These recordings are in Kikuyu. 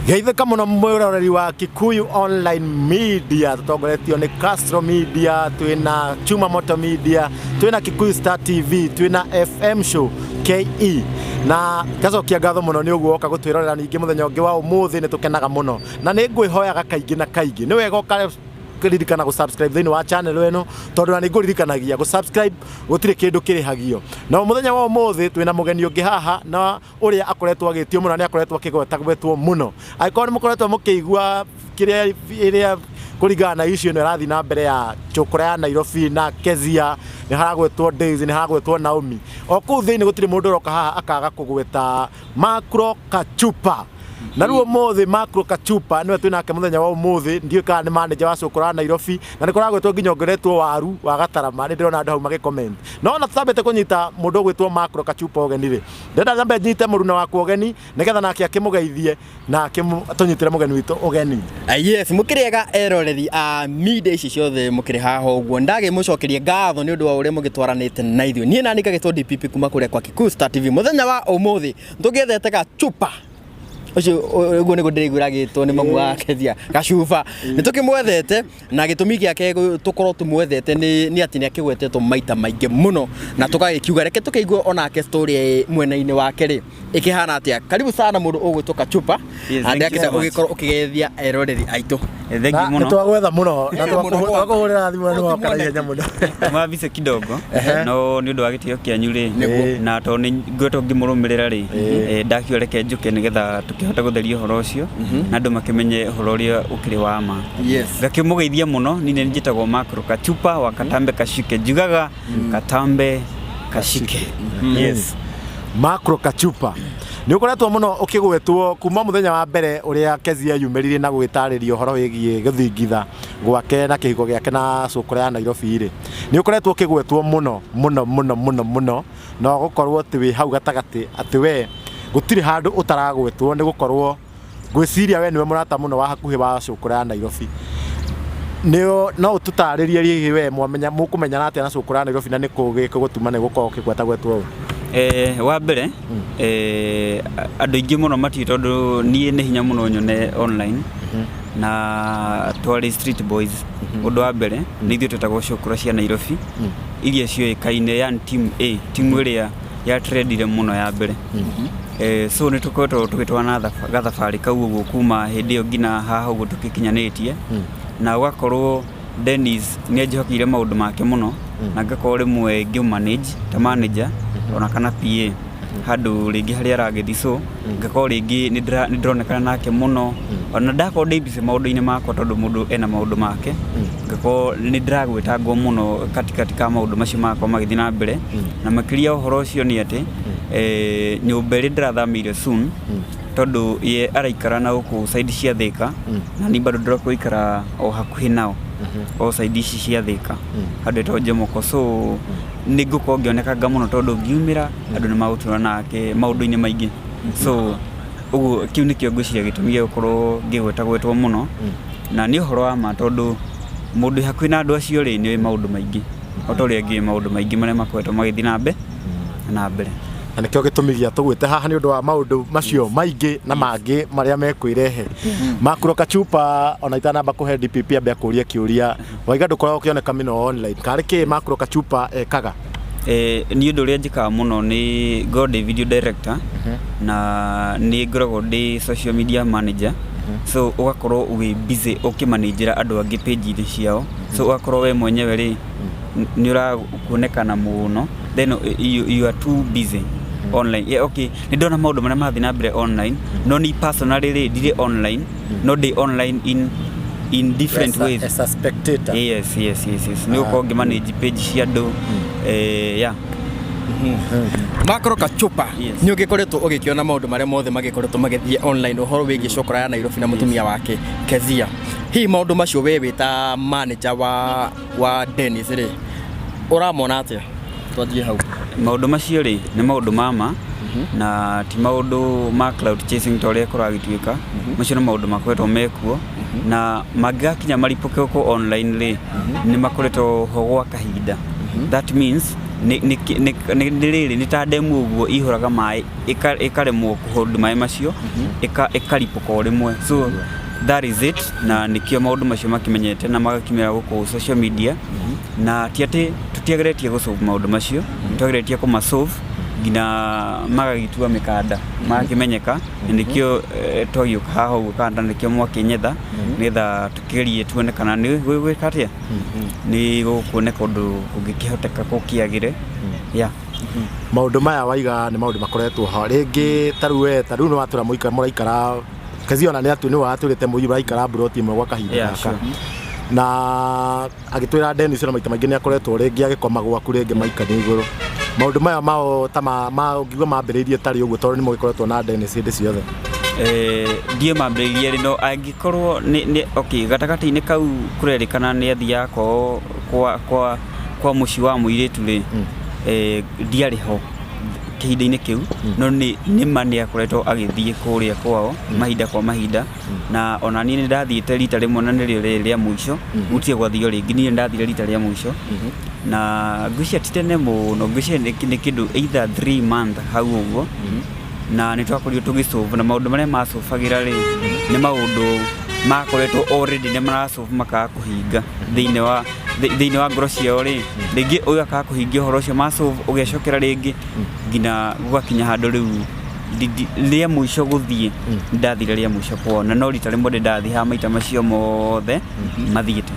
Geithĩka mũno mwĩroreri wa Kikuyu Online Media, tũtongoretio nĩ Castro Media, twĩna Chuma Moto Media, twĩna Kikuyu Star TV, twĩna FM Show KE na ngacokia ngatho mũno nĩ ũguo woka gũtwĩrorera. Ningĩ mũthenya ũngĩ wa ũmũthĩ nĩ tũkenaga mũno na nĩ ngwĩhoyaga kaingĩ na kaingĩ nĩ wega ũkaririkana gũ subscribe thĩinĩ wa channel ĩno, tondũ na nĩ ngũririkanagia gũ subscribe gũtirĩ kĩndũ kĩrĩhagio. Na mũthenya wa ũmũthĩ twĩna mũgeni ũngĩ haha na ũrĩa akoretwo agĩtio mũno, nĩ akoretwo akĩgwetagwetwo mũno. Angĩkorwo nĩ mũkoretwo mũkĩigua kĩrĩa ĩrĩa kũringana na issue ĩno ĩrathiĩ na mbere ya Chokora ya Nairobi na Kezia, nĩ haragwetwo Daisy, nĩ haragwetwo Naomi o kũu thĩinĩ, gũtirĩ mũndũ ũroka haha akaga kũgweta Macro Kachupa. Na rĩu ũmũthĩ Macro Kachupa nĩwe twĩnake mũthenya wa ũmũthĩ. Ndiũĩ kana nĩ manager wa Cũkũra wa Nairobi, na nĩ kũragwetwo nginya ongeretwo waru wa gatarama, nĩ ndĩrona andũ hau magĩ comment. No ona tũtambĩte kũnyita mũndũ ũgwĩtwo Macro Kachupa ũgeni rĩ, ndĩrenda nyambe nyite mũruna wakwa ũgeni nĩgetha nake akĩmũgeithie na tũnyitĩre mũgeni witũ ũgeni. Yes, mũkĩrĩega eroreri a media ici ciothe mũkĩrĩ haha ũguo, ndagĩmũcokeria ngatho nĩ ũndũ wa ũrĩa mũgĩtwaranĩte na ithuĩ. Niĩ nani ngagĩtwo DPP kuma kũrĩa kwa Kikuyu Star TV. Mũthenya wa ũmũthĩ tũgĩethete gachupa ũcio, ũguo nĩguo ndĩraigua agĩtwo nĩ mamu wa Kezia, gacuba. Nĩ tũkĩmwethete na gĩtũmi gĩake tũkorwo tũmwethete nĩ atĩ nĩ akĩgwetetwo maita maingĩ mũno, na tũgagĩkiuga reke tũkĩigue onake story mwena-inĩ wake rĩ ĩkĩhana atĩa. Karibu sana mũndũ ũgwĩtwo Kachupa. Yes, thank you Ndakĩenda so much. ũgĩkorwo ũkĩgeithia eroreri aitũ. Thank you nĩ mũno. Twagwetha mũno na Mũno. twakũhũrĩra thimũ na nĩ woka na ihenya mũno. Mwabice kidogo no nĩ ũndũ wa gĩtĩo kĩanyu rĩ, Nĩguo. na tondũ nĩ ngoretwo ngĩmũrũmĩrĩra rĩ, ndakiuga reke njũke nĩgetha tũkĩhote gũtheria ũhoro ũcio na andũ makĩmenye ũhoro ũrĩa ũkĩrĩ wa ma. Ngakĩmũgeithia mũno. Niĩ nĩ njĩtagwo Macro Kachupa wa Katambe Kashike, njugaga Katambe Kashike, yes. Macro Kachupa, nĩ ũkoretwo mũno ũkĩgwetwo kuma mũthenya wa mbere ũrĩa Kezia yumĩrire na gwĩtarĩria ũhoro wĩgiĩ gũthingitha gwake na kĩhiko gĩake na Cũkũra ya Nairobi rĩ, nĩ ũkoretwo ũkĩgwetwo mũno mũno mũno mũno mũno, na ũgũkorwo atĩ wĩ hau gatagatĩ, atĩ we gũtirĩ handũ ũtaragwetwo, nĩ gũkorwo ngwĩciria we nĩwe mũrata mũno wa hakuhĩ wa Cũkũra ya Nairobi. Nĩ no ũtũtarĩrie hihi we mwamenya mũkũmenyana atĩa na Cũkũra ya Nairobi, na nĩ kũ gĩkũgũtuma nĩ gũkorwo ũkĩgwetagwetwo ũũ? Wa mbere, andũ aingĩ mũno matiũĩ tondũ niĩ nĩ hinya mũno nyone online na twarĩ street boys. Ũndũ wa mbere nĩ ithuĩ twĩtagwo Cũkũra cia Nairobi iria ciũĩkaine, yani team A, timu ĩrĩa ya trendire mũno ya mbere. So nĩ tũkoretwo tũgĩtwarana gathabarĩ kau ũguo kuma hĩndĩ ĩyo nginya haha ũguo tũgĩkinyanĩtie, na ũgakorwo Dennis nĩ anjĩhokeire maũndũ make mũno na ngakorwo rĩmwe ngĩ manage ta manager ona kana PA handũ rĩngĩ harĩa aragĩthiĩ, so ngakorwo rĩngĩ nĩ ndĩronekana nake mũno ona ndakorwo ndĩ busy maũndũ-inĩ makwa, tondũ mũndũ ena maũndũ make, ngakorwo nĩ ndĩragwĩtangwo mũno katikati ka maũndũ macio makwa magĩthiĩ na mbere. Na makĩria ũhoro ũcio nĩ atĩ nyũmba ĩrĩa ndĩrathamĩire soon, tondũ ye araikara na gũkũ side cia Thĩka na niĩ bado ndĩroka o hakuhĩ nao o side ici cia Thĩka, handũ hetagwo Jomoko, so nĩ ngũkorwo ngĩonekanga mũno tondũ ngiumĩra andũ nĩ magũtũra nake maũndũ-inĩ maingĩ. So ũguo kĩu nĩkĩo ngwĩciria gĩtũmi gĩa gũkorwo ngĩgwetagwetwo mũno, na nĩ ũhoro wa ma tondũ mũndũ wĩ hakuhĩ na andũ acio rĩ, nĩ ũĩ maũndũ maingĩ o ta ũrĩa ngĩũĩ maũndũ maingĩ marĩa makoretwo magĩthiĩ na mbere. Na nĩkĩo gĩtũmi gĩa tũgwĩte haha nĩ ũndũ wa maũndũ macio maingĩ na mangĩ marĩa mekwĩrehe. Makuro Kachupa, ona itanamba kũhe DPP ambe akũrie kĩũria, waiga ndũkoragwo ũkĩoneka mũno online, karĩ kĩ Makuro Kachupa ekaga? Niĩ ũndũ ũrĩa njĩkaga mũno nĩ ngoragwo ndĩ video director na nĩ ngoragwo ndĩ social media manager, so ũgakorwo wĩ busy ũkĩmanĩnjĩra andũ angĩ page-inĩ ciao, so ũgakorwo we mwenyewe rĩ nĩ ũrakuonekana mũno, then you are too busy online. Yeah, okay, nĩ ndona maũndũ marĩa marathiĩ na mbere online, no ni personally rĩ ndirĩ online, no ndĩ online in different ways. As a spectator. Yes, nĩ gũkorwo ngĩmanage page cia andũ, yeah. Makoro Kachupa, nĩ ũgĩkoretwo ũgĩkĩona maũndũ marĩa mothe magĩkoretwo magĩthiĩ online ũhoro wĩgiĩ Cokora ya Nairobi na mũtumia wake Kezia. Hihi maũndũ macio we wĩ ta manager wa Dennis rĩ, ũramona atĩa? Twanjie hau. Maũndũ macio rĩ nĩ maũndũ ma na ti maũndũ ma cloud chasing ta ũrĩa kũragĩtuĩka. Macio nĩ maũndũ makoretwo mekuo na mangĩgakinya maripũke gũkũ online rĩ, nĩ makoretwo ho gwa kahinda. That means Nĩ rĩrĩ, nĩ ta ndemu ũguo ihũraga maĩ, ĩkaremwo kũhold maĩ macio, ĩkaripũka o rĩmwe. So that is it, na nĩkĩo maũndũ macio makĩmenyete na magakiumĩra gũkũ social media. Na ti atĩ tũtiageretie gũsolve maũndũ macio, twageretie kũmasolve nginya magagĩtua mĩkanda, magakĩmenyeka, na nĩkĩo twagĩũka haha ũguo, kana nĩkĩo mwakĩnyetha, nĩgetha tũkĩgerie tuone kana nĩ gwĩka atĩa, nĩ gũkuoneka ũndũ ũngĩkĩhoteka gũkĩagĩre, yeah. Maũndũ maya waiga nĩ maũndũ makoretwo ho rĩngĩ. Ta rĩu we, ta rĩu nĩ watũra mũraikara Kezia, ona nĩ atu nĩ watũrĩte mũiyi, mũraikara mburoti ĩmwe gwa kahinda gaka. Na agĩtwĩra Dennis ona maita maingĩ nĩ akoretwo rĩngĩ agĩkoma gwaku, rĩngĩ maikania igũrũ. Maũndũ maya mao ta ma ũngiuga mambĩrĩirie tarĩ ũguo, tondũ nĩ mũgĩkoretwo na Dennis hĩndĩ ciothe? Ndiĩ mambĩrĩirie rĩ, no angĩkorwo nĩ okay, gatagatĩ-inĩ kau kũrerĩkana nĩ athiaga kwao, kwa mũciĩ wa mũirĩtu rĩ, ndiarĩ ho kĩhinda-inĩ kĩu, no nĩ ma nĩ akoretwo agĩthiĩ kũrĩa kwao mahinda kwa mahinda. Na ona niĩ nĩ ndathiĩte rita rĩmwe, na nĩrĩo rĩrĩ rĩa mũico, gũtirĩ gwathio rĩngĩ. Niĩ nĩ ndathire rita rĩa mũico, na ngwĩciria ti tene mũno, ngwĩciria nĩ kĩndũ either 3 month hau ũguo, na nĩ twakorirwo tũgĩsolve. Na maũndũ marĩa masolvagĩra rĩ, nĩ maũndũ makoretwo already nĩ marasolve, makaga kũhinga thĩinĩ wa ngoro ciao rĩ. Rĩngĩ ũyũ akaga kũhingia ũhoro ũcio masolve, ũgecokera rĩngĩ nginya gũgakinya handũ rĩu rĩa mũico gũthiĩ. Ndathire rĩa mũico kwao, na no rita rĩmwe ndĩ ndathiĩ haha maita macio mothe mathiĩte.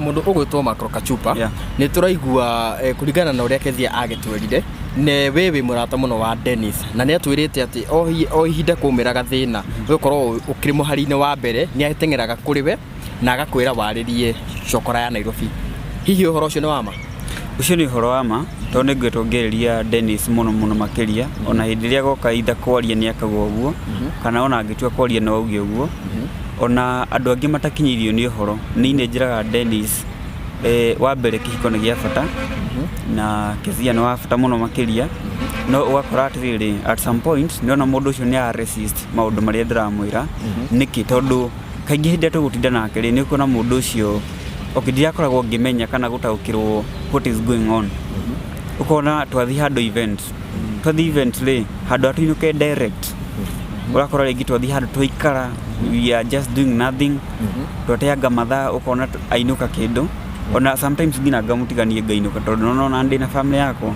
Mũndũ ũgwĩtwo Macro Kachupa, nĩ tũraigua kũringana na ũrĩa Kezia agĩtwĩrire, ne we wĩ mũrata mũno wa Dennis, na nĩ atwĩrĩte atĩ o ihinda kwaumĩra gathĩna, ũgũkorwo ũkĩrĩ mũhari-inĩ wa mbere, nĩ ateng'eraga kũrĩ we na agakwĩra warĩrie cokora ya Nairobi. Hihi ũhoro ũcio nĩ wa ma? Ũcio nĩ ũhoro wa ma, tondũ nĩ ngoretwo ngĩarĩria Dennis mũno mũno makĩria. Ona hĩndĩ ĩrĩa goka itha kwaria nĩ akauga ũguo, kana ona angĩtua kwaria no auge ũguo. Ona andũ angĩ matakinyĩirio nĩ ũhoro, niĩ nĩ njĩraga Dennis, wa mbere kĩhiko nĩ gĩa bata, na Kezia nĩ wa bata mũno makĩria. No ũgakora atĩrĩrĩ, at some point nĩona mũndũ ũcio nĩ ara resist maũndũ marĩa ndĩramwĩra. Nĩkĩ? Tondũ kaingĩ hĩndĩ ĩrĩa tũgũtinda nake rĩ, nĩ ũkuona mũndũ ũcio, okay, ndirakoragwo ngĩmenya kana gũtaũkĩrwo what is going on. Ũkona twathiĩ handũ event, twathiĩ event rĩ, handũ ha tũinũke direct, ũrakora rĩngĩ twathiĩ handũ twaikara, we are just doing nothing, twateanga mathaa. Ũkona ainũka kĩndũ, ona sometimes nginya ngamũtiganie ngainũka, tondũ nona ndĩ na family yakwa.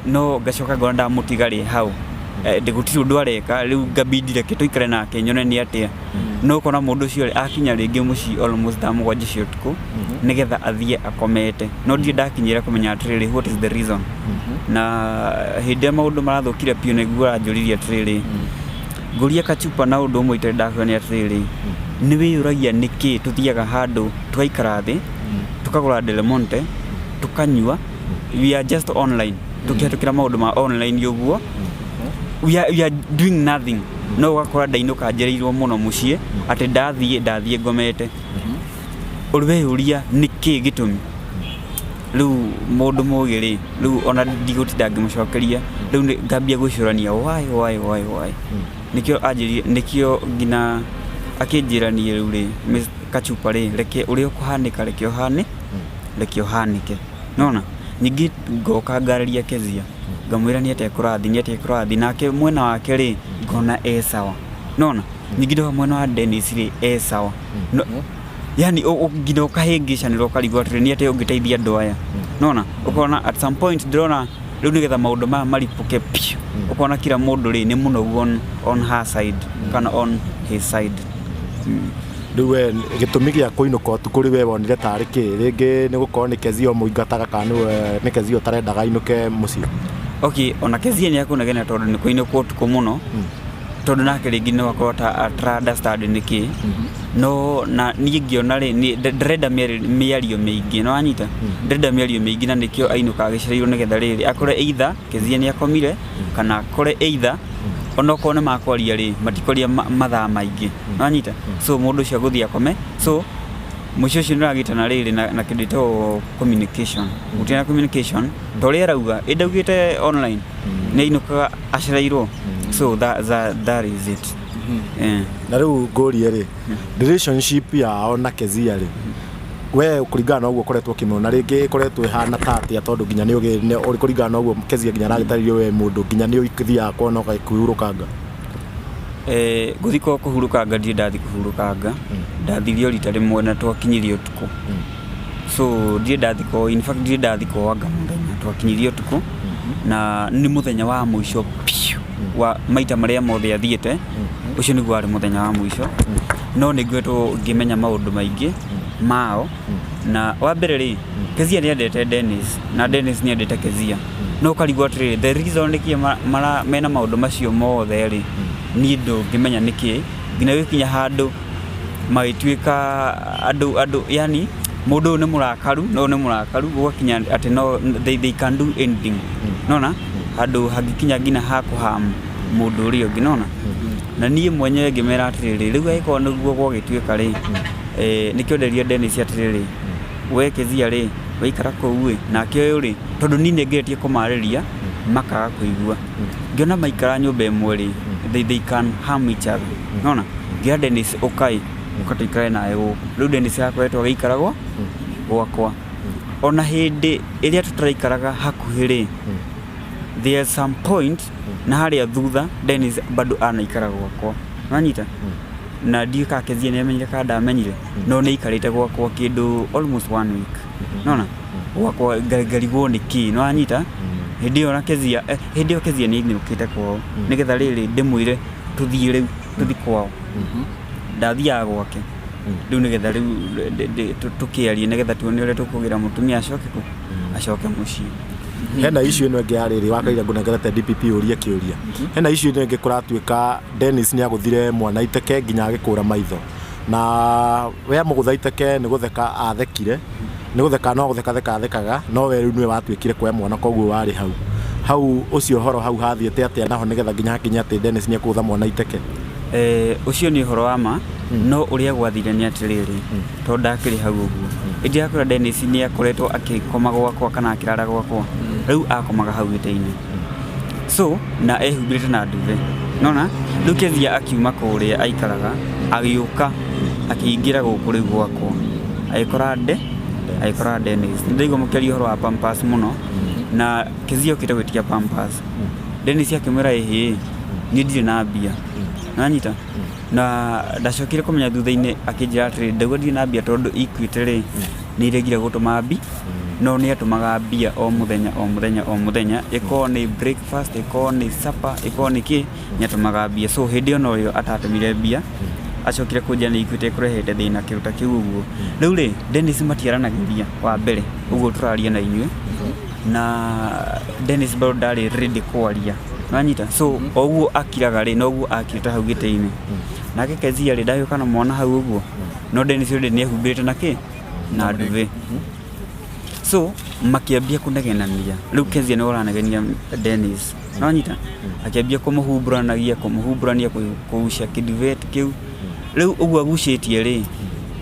No ngacoka ngona ndamũtiga rĩ hau, gũtirĩ ũndũ areka. Rĩu ngabindi reke tũikare nake nyone nĩ atĩa. No ũkona mũndũ ũcio rĩ, akinya rĩngĩ mũciĩ almost thaa 7 cia ũtukũ, nĩgetha athiĩ akomete. No ndirĩ ndakinyĩra kũmenya atĩrĩrĩ, what is the reason. Na hĩndĩ ĩrĩa maũndũ marathũkire biũ, nĩguo aranjũririe atĩrĩrĩ, ngũria kachupa. Na ũndũ ũmwe itarĩ ndakwĩra nĩ atĩrĩrĩ, nĩ wĩyũragia nĩkĩ tũthiaga handũ tũgaikara thĩ, tũkagũra Del Monte, tũkanyua, we are just online, tũkĩhetũkĩra maũndũ ma online ũguo, we are doing nothing. No ũgakora ndainũka njereirwo mũno mũciĩ, atĩ ndathiĩ ngomete. Ũrĩ weyũria nĩkĩ gĩtũmi? Rĩu mũndũ mũgĩ rĩ, rĩu ona ndigũtinda ngĩmũcokeria. Rĩu ngambia gwĩcũrania why, nĩkĩo anjĩrire, nĩkĩo nginya akĩnjĩra niĩ rĩu rĩ, Miss Kachupa rĩ, reke ũrĩa ũkũhanĩka, reke ũhane, reke ũhanĩke. Nona ningĩ ngoka ngarĩria Kezia, ngamwĩra nĩ atĩa kũrathiĩ, nĩ atĩa kũrathiĩ. Nake mwena wake rĩ, ngona e sawa. Nona ningĩ ndoka mwena wa Dennis rĩ, e sawa. No, yani nginya ũkahĩngĩcanĩra, ũkarigwo atĩrĩ, nĩ atĩa ũngĩteithia andũ aya? Nona ũkona at some point ndĩrona rĩu nĩgetha maũndũ maya maripũke piũ, ũkona kila mũndũ rĩ nĩ mũnogu on her side kana on his side. Rĩu we, gĩtũmi gĩa kũinũka ũtukũ rĩ, we wonire tarĩ kĩ? Rĩngĩ nĩ gũkorwo nĩ Kezia ũmũingataga, kana nĩwe nĩ Kezia ũtarendaga ainũke mũciĩ? Okay, ona Kezia nĩ akũnegena tondũ nĩ kũinũkwo ũtukũ mũno, tondũ nake rĩngĩ no akorwo ta atara understand nĩkĩ. No na niĩ ngĩona rĩ, ndĩrenda mĩario mĩingĩ, no anyita ndĩrenda mĩario mĩingĩ, na nĩkĩo ainũka agĩcereirwo, nĩgetha rĩrĩ akore either Kezia nĩ akomire, kana akore either onokorwo nĩ makwaria rĩ, matikwaria mathaa maingĩ, no anyita. So mũndũ ũcio agũthiĩ akome. So mũico ũcio nĩ ũragĩtana rĩrĩ na kĩndũ gĩtagwo communication. Gũtirĩ na communication, ta ũrĩa arauga ĩ ndaugĩte online nĩ ainũkaga acereirwo. So that is it. Na rĩu ngũrie rĩ, relationship yao na Kezia rĩ, We kũringana na ũguo ũkoretwo ũkĩmĩona rĩngĩ ĩkoretwo ĩhana ta atĩa, tondũ nginya nĩ ũgĩ kũringana na ũguo Kezia nginya aragĩtarĩrio we mũndũ nginya nĩ ũthiaga kuona ũgakĩhurũkanga? Ngũthiĩ kwa kũhurũkanga, ndirĩ ndathiĩ kũhurũkanga. Ndathirie o rita rĩmwe na twakinyirie ũtukũ, so ndirĩ ndathiĩ kwao. In fact, ndirĩ ndathiĩ kwao anga mũthenya, twakinyirie ũtukũ na nĩ mũthenya wa mũico piũ wa maita marĩa mothe athiĩte. Ũcio nĩguo warĩ mũthenya wa mũico, no nĩ ngoretwo ngĩmenya maũndũ maingĩ mao. Na wa mbere rĩ, Kezia nĩ endete Dennis na Dennis nĩ endete Kezia, no ũkarigwo atĩrĩrĩ, the reason nĩkĩ mena maũndũ macio mothe rĩ, niĩ ndũngĩmenya nĩkĩ nginya gĩkinya handũ magĩtuĩka andũ, yani mũndũ ũyũ nĩ mũrakaru na ũyũ nĩ mũrakaru, gũgakinya atĩ no they can do anything. Nona handũ hangĩkinya nginya ha kũham mũndũ ũrĩa ũngĩ. Nona na niĩ mwenyewe ngĩmera atĩrĩrĩ, rĩu angĩkorwo nĩguo gwagĩtuĩka rĩ, nĩkĩo nderia Dennis atĩrĩrĩ, we Kezia rĩ, waikara kũu ĩ nake ũyũ rĩ, tondũ niĩ nĩ ngeretie kũmarĩria makaga kũigua. Ngĩona maikara nyũmba ĩmwe rĩ, they can harm each other. Nona ngĩra Dennis, ũkai ũka tũikare nawe gũkũ. Rĩu Dennis akoretwo agĩikara gwakwa ona hĩndĩ ĩrĩa tũtaraikaraga hakuhĩ rĩ, there's some point na harĩa thutha Dennis bado anaikara gwakwa, wanyita? Na ndiũĩ kana Kezia nĩ amenyire kana ndamenyire, no nĩ aikarĩte gwakwa kĩndũ almost one week. Nona gwakwa ngarigwo nĩ kĩ, nĩ wanyita? Hĩndĩ ĩyo na Kezia, hĩndĩ ĩyo Kezia nĩ ainũkĩte kwao nĩgetha rĩrĩ ndĩmwĩre tũthiĩ rĩu tũthiĩ kwao. Ndathiaga gwake rĩu nĩgetha rĩu tũkĩarie nĩgetha tuone ũrĩa tũkũgĩra mũtumia acoke kũ acoke mũciĩ. Hena issue ĩno ĩngĩ ya rĩrĩ wakaire ngũnengerete DPP ũrie kĩũria. Hena issue ĩno ĩngĩ kũratuĩka Dennis nĩ agũthire mwana iteke nginya agĩkũra maitho, na we amũgũtha iteke nĩ gũtheka athekire, nĩ gũtheka no gũtheka theka athekaga, no we rĩu nĩwe watuĩkire kuoya mwana, koguo warĩ hau hau ũcio ũhoro hau hathiĩte atĩa naho nĩgetha nginya hakinye atĩ Dennis nĩ ekũgũtha mwana iteke? Ũcio nĩ ũhoro wa ma, no ũrĩa gwathire nĩ atĩrĩrĩ, tondũ ndakĩrĩ hau ũguo ĩndĩ yakwĩra Dennis nĩ akoretwo akĩkoma gwakwa kana akĩrara gwakwa, rĩu akomaga hau gĩtĩ-inĩ, so na ehumbĩrĩte na nduve. Nona rĩu Kezia akiuma kũrĩa aikaraga agĩũka akĩingĩra gũkũ rĩu gwakwa, agĩkora Dennis. Nĩ ndaigua mũkĩaria ũhoro wa pampers mũno, na Kezia okĩte gwĩtia pampers. Dennis akĩmwĩra, ĩhĩ, niĩ ndirĩ na mbia. Nanyita na ndacokire kũmenya thutha-inĩ akĩnjĩra atĩrĩ, ndauga ndirĩ na mbia tondũ Equity rĩ nĩ iregire gũtũma mbi, no nĩ atũmaga mbia o mũthenya o mũthenya o mũthenya, ĩkorwo nĩ breakfast, ĩkorwo nĩ supper, ĩkorwo nĩ kĩ, nĩ atũmaga mbia. So hĩndĩ ĩyo norĩo atatũmire mbia, acokire kũnjĩra nĩ Equity ĩkũrehete thĩna kĩndũ ta kĩu ũguo. Rĩu rĩ, Dennis matiaranagĩria wa mbere ũguo tũraria na inyuĩ, na Dennis bado ndarĩ ready kwaria, wanyita? So o ũguo akiraga rĩ, noguo akirĩte hau gĩtĩ-inĩ. Nake Kezia rĩ, ndagĩũka na mwana hau ũguo, no Dennis already nĩ ehumbĩrĩte na kĩ na nduve, so makĩambia kũnegenania. Rĩu Kezia nĩwe ũranegenia Dennis, nĩwanyita? Akĩambia kũmũhumburanagia, kũmũhumburania, kũgucia kĩduvet kĩu. Rĩu ũguo agucĩtie rĩ,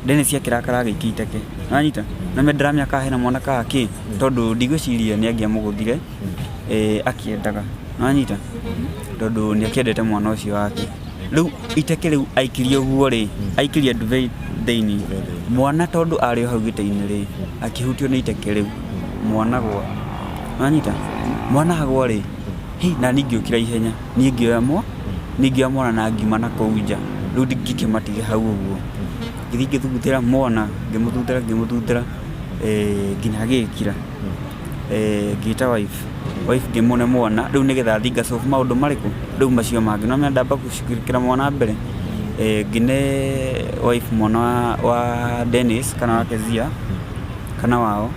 Dennis akĩrakara agĩikia iteke, nĩwanyita? Na me ndaramenya kana hena mwana kana kĩ, tondũ ndigwĩciria nĩ angĩamũgũthire akĩendaga, nĩwanyita? Tondũ nĩ akĩendete mwana ũcio wake. Rĩu iteke rĩu aikirie ũguo rĩ, aikirie nduve thĩinĩ, mwana tondũ arĩ o hau gĩtĩ-inĩ rĩ, akĩhutio nĩ iteke rĩu, mwana gwa, nĩwanyita? Mwana agwa rĩ, hi, na niĩ ngĩũkĩra ihenya, niĩ ngĩoya mwa niĩ ngĩoya mwana na ngiuma na kũu nja. Rĩu ngĩkĩmatiga hau ũguo, ngĩthiĩ ngĩthugutĩra mwana, ngĩmũthutĩra ngĩmũthutĩra nginya agĩkira. Ngĩta wife ngĩmũne mwana rĩu nĩgetha thiĩ ngasolve maũndũ marĩkũ rĩu macio mangĩ. No ndamba gũcukĩra mwana mbere, ngĩne wife mwana wa Dennis kana wa Kezia kana wao.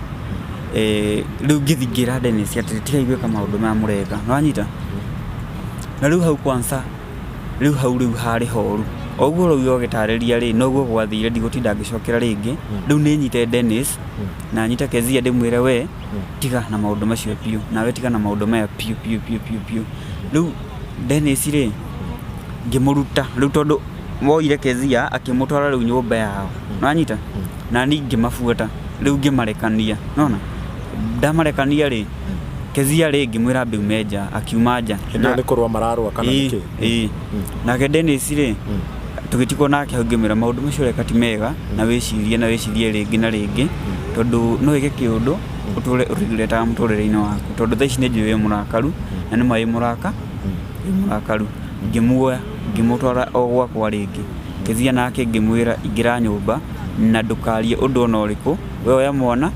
Rĩu ngĩthiĩ ngĩra Dennis atĩrĩ, tigai gwĩka maũndũ maya mũreka, nĩwanyita? Na rĩu hau kwanza rĩu hau rĩu harĩ horu o ũguo rĩu ũgĩtarĩria rĩ, noguo gwathire, ndigũtinda ngĩcokera rĩngĩ. Rĩu nĩ nyite Dennis na nyite Kezia ndĩmwĩre, we tiga na maũndũ macio biũ, nawe tiga na maũndũ maya biũ biũ biũ biũ biũ. Rĩu Dennis rĩ, ngĩmũruta rĩu tondũ woire Kezia akĩmũtwara rĩu nyũmba yao, nĩwanyita? Na niĩ ngĩmabuata rĩu ngĩmarekania. Nona ndamarekania rĩ, Kezia rĩ, ngĩmwĩra ambe ume nja, akiuma nja. Hĩndĩ ĩyo nĩ kũrũa mararũa kana nĩ kĩ? Ĩĩ. Nake Dennis rĩ, Tũgĩtigwo nake hau, ngĩmwĩra maũndũ macio ũreka ti mega, na wĩcirie na wĩcirie rĩngĩ na rĩngĩ, tondũ no wĩke kĩũndũ ũtũre ũregretaga mũtũrĩre-inĩ waku, tondũ thaa ici nĩ njũĩ wĩ mũrakaru, na nĩ ma wĩ mũraka, wĩ mũrakaru. Ngĩmuoya ngĩmũtwara o gwakwa rĩngĩ, ngĩthiĩ nake ngĩmwĩra, ingĩra nyũmba na ndũkarie ũndũ ona ũrĩkũ, we oya mwana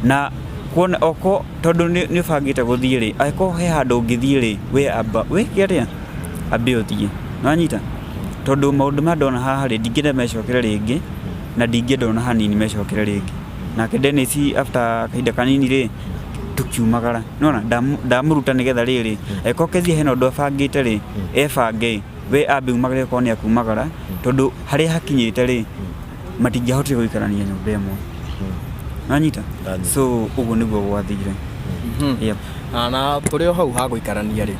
na kuona oko, tondũ nĩ ũbangĩte gũthiĩ rĩ, angĩkorwo he handũ ũngĩthiĩ rĩ, we amba wĩke atĩa, ambe ũthiĩ, nĩwanyita? Tondũ maũndũ maya ndona haha rĩ, ndingĩenda mecokere rĩngĩ, na ndingĩenda ona hanini mecokere rĩngĩ. Nake Dennis after kahinda kanini rĩ, tũkiumagara, nĩwona ndamũruta nĩgetha rĩrĩ, angĩkorwo Kezia hena ũndũ abangĩte rĩ, ebange, we ambe umagare okorwo nĩ akumagara, tondũ harĩa hakinyĩte rĩ, matingĩahotire gũikarania nyũmba ĩmwe, nĩwanyita? Ndanyita. So ũguo nĩguo gwathire. Yep. Na tũrĩ o hau ha gũikarania rĩ,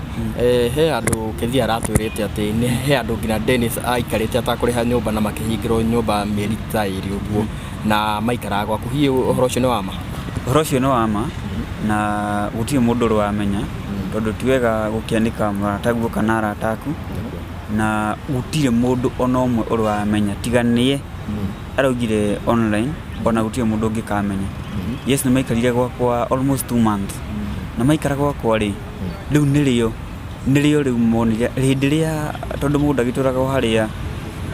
he andũ Kethia aratwĩrĩte atĩ nĩ he andũ nginya Dennis aikarĩte atakũrĩha nyũmba na makĩhingĩrwo nyũmba mĩeri ta ĩrĩ ũguo na maikaraga gwaku. Hihi ũhoro ũcio nĩ wa ma? Ũhoro ũcio nĩ wa ma, na gũtirĩ mũndũ ũrĩ wamenya, tondũ ti wega gũkĩanĩka mũrataguo kana arata aku, na gũtirĩ mũndũ ona ũmwe ũrĩ wamenya tiga nĩye araugire online, ona gũtirĩ mũndũ ũngĩkamenya. Yes, nĩ maikarire gwakwa almost 2 months, na maikara gwakwa rĩ, rĩu nĩrĩo rĩu monire hĩndĩ ĩrĩa, tondũ mũndũ agĩtũraga o harĩa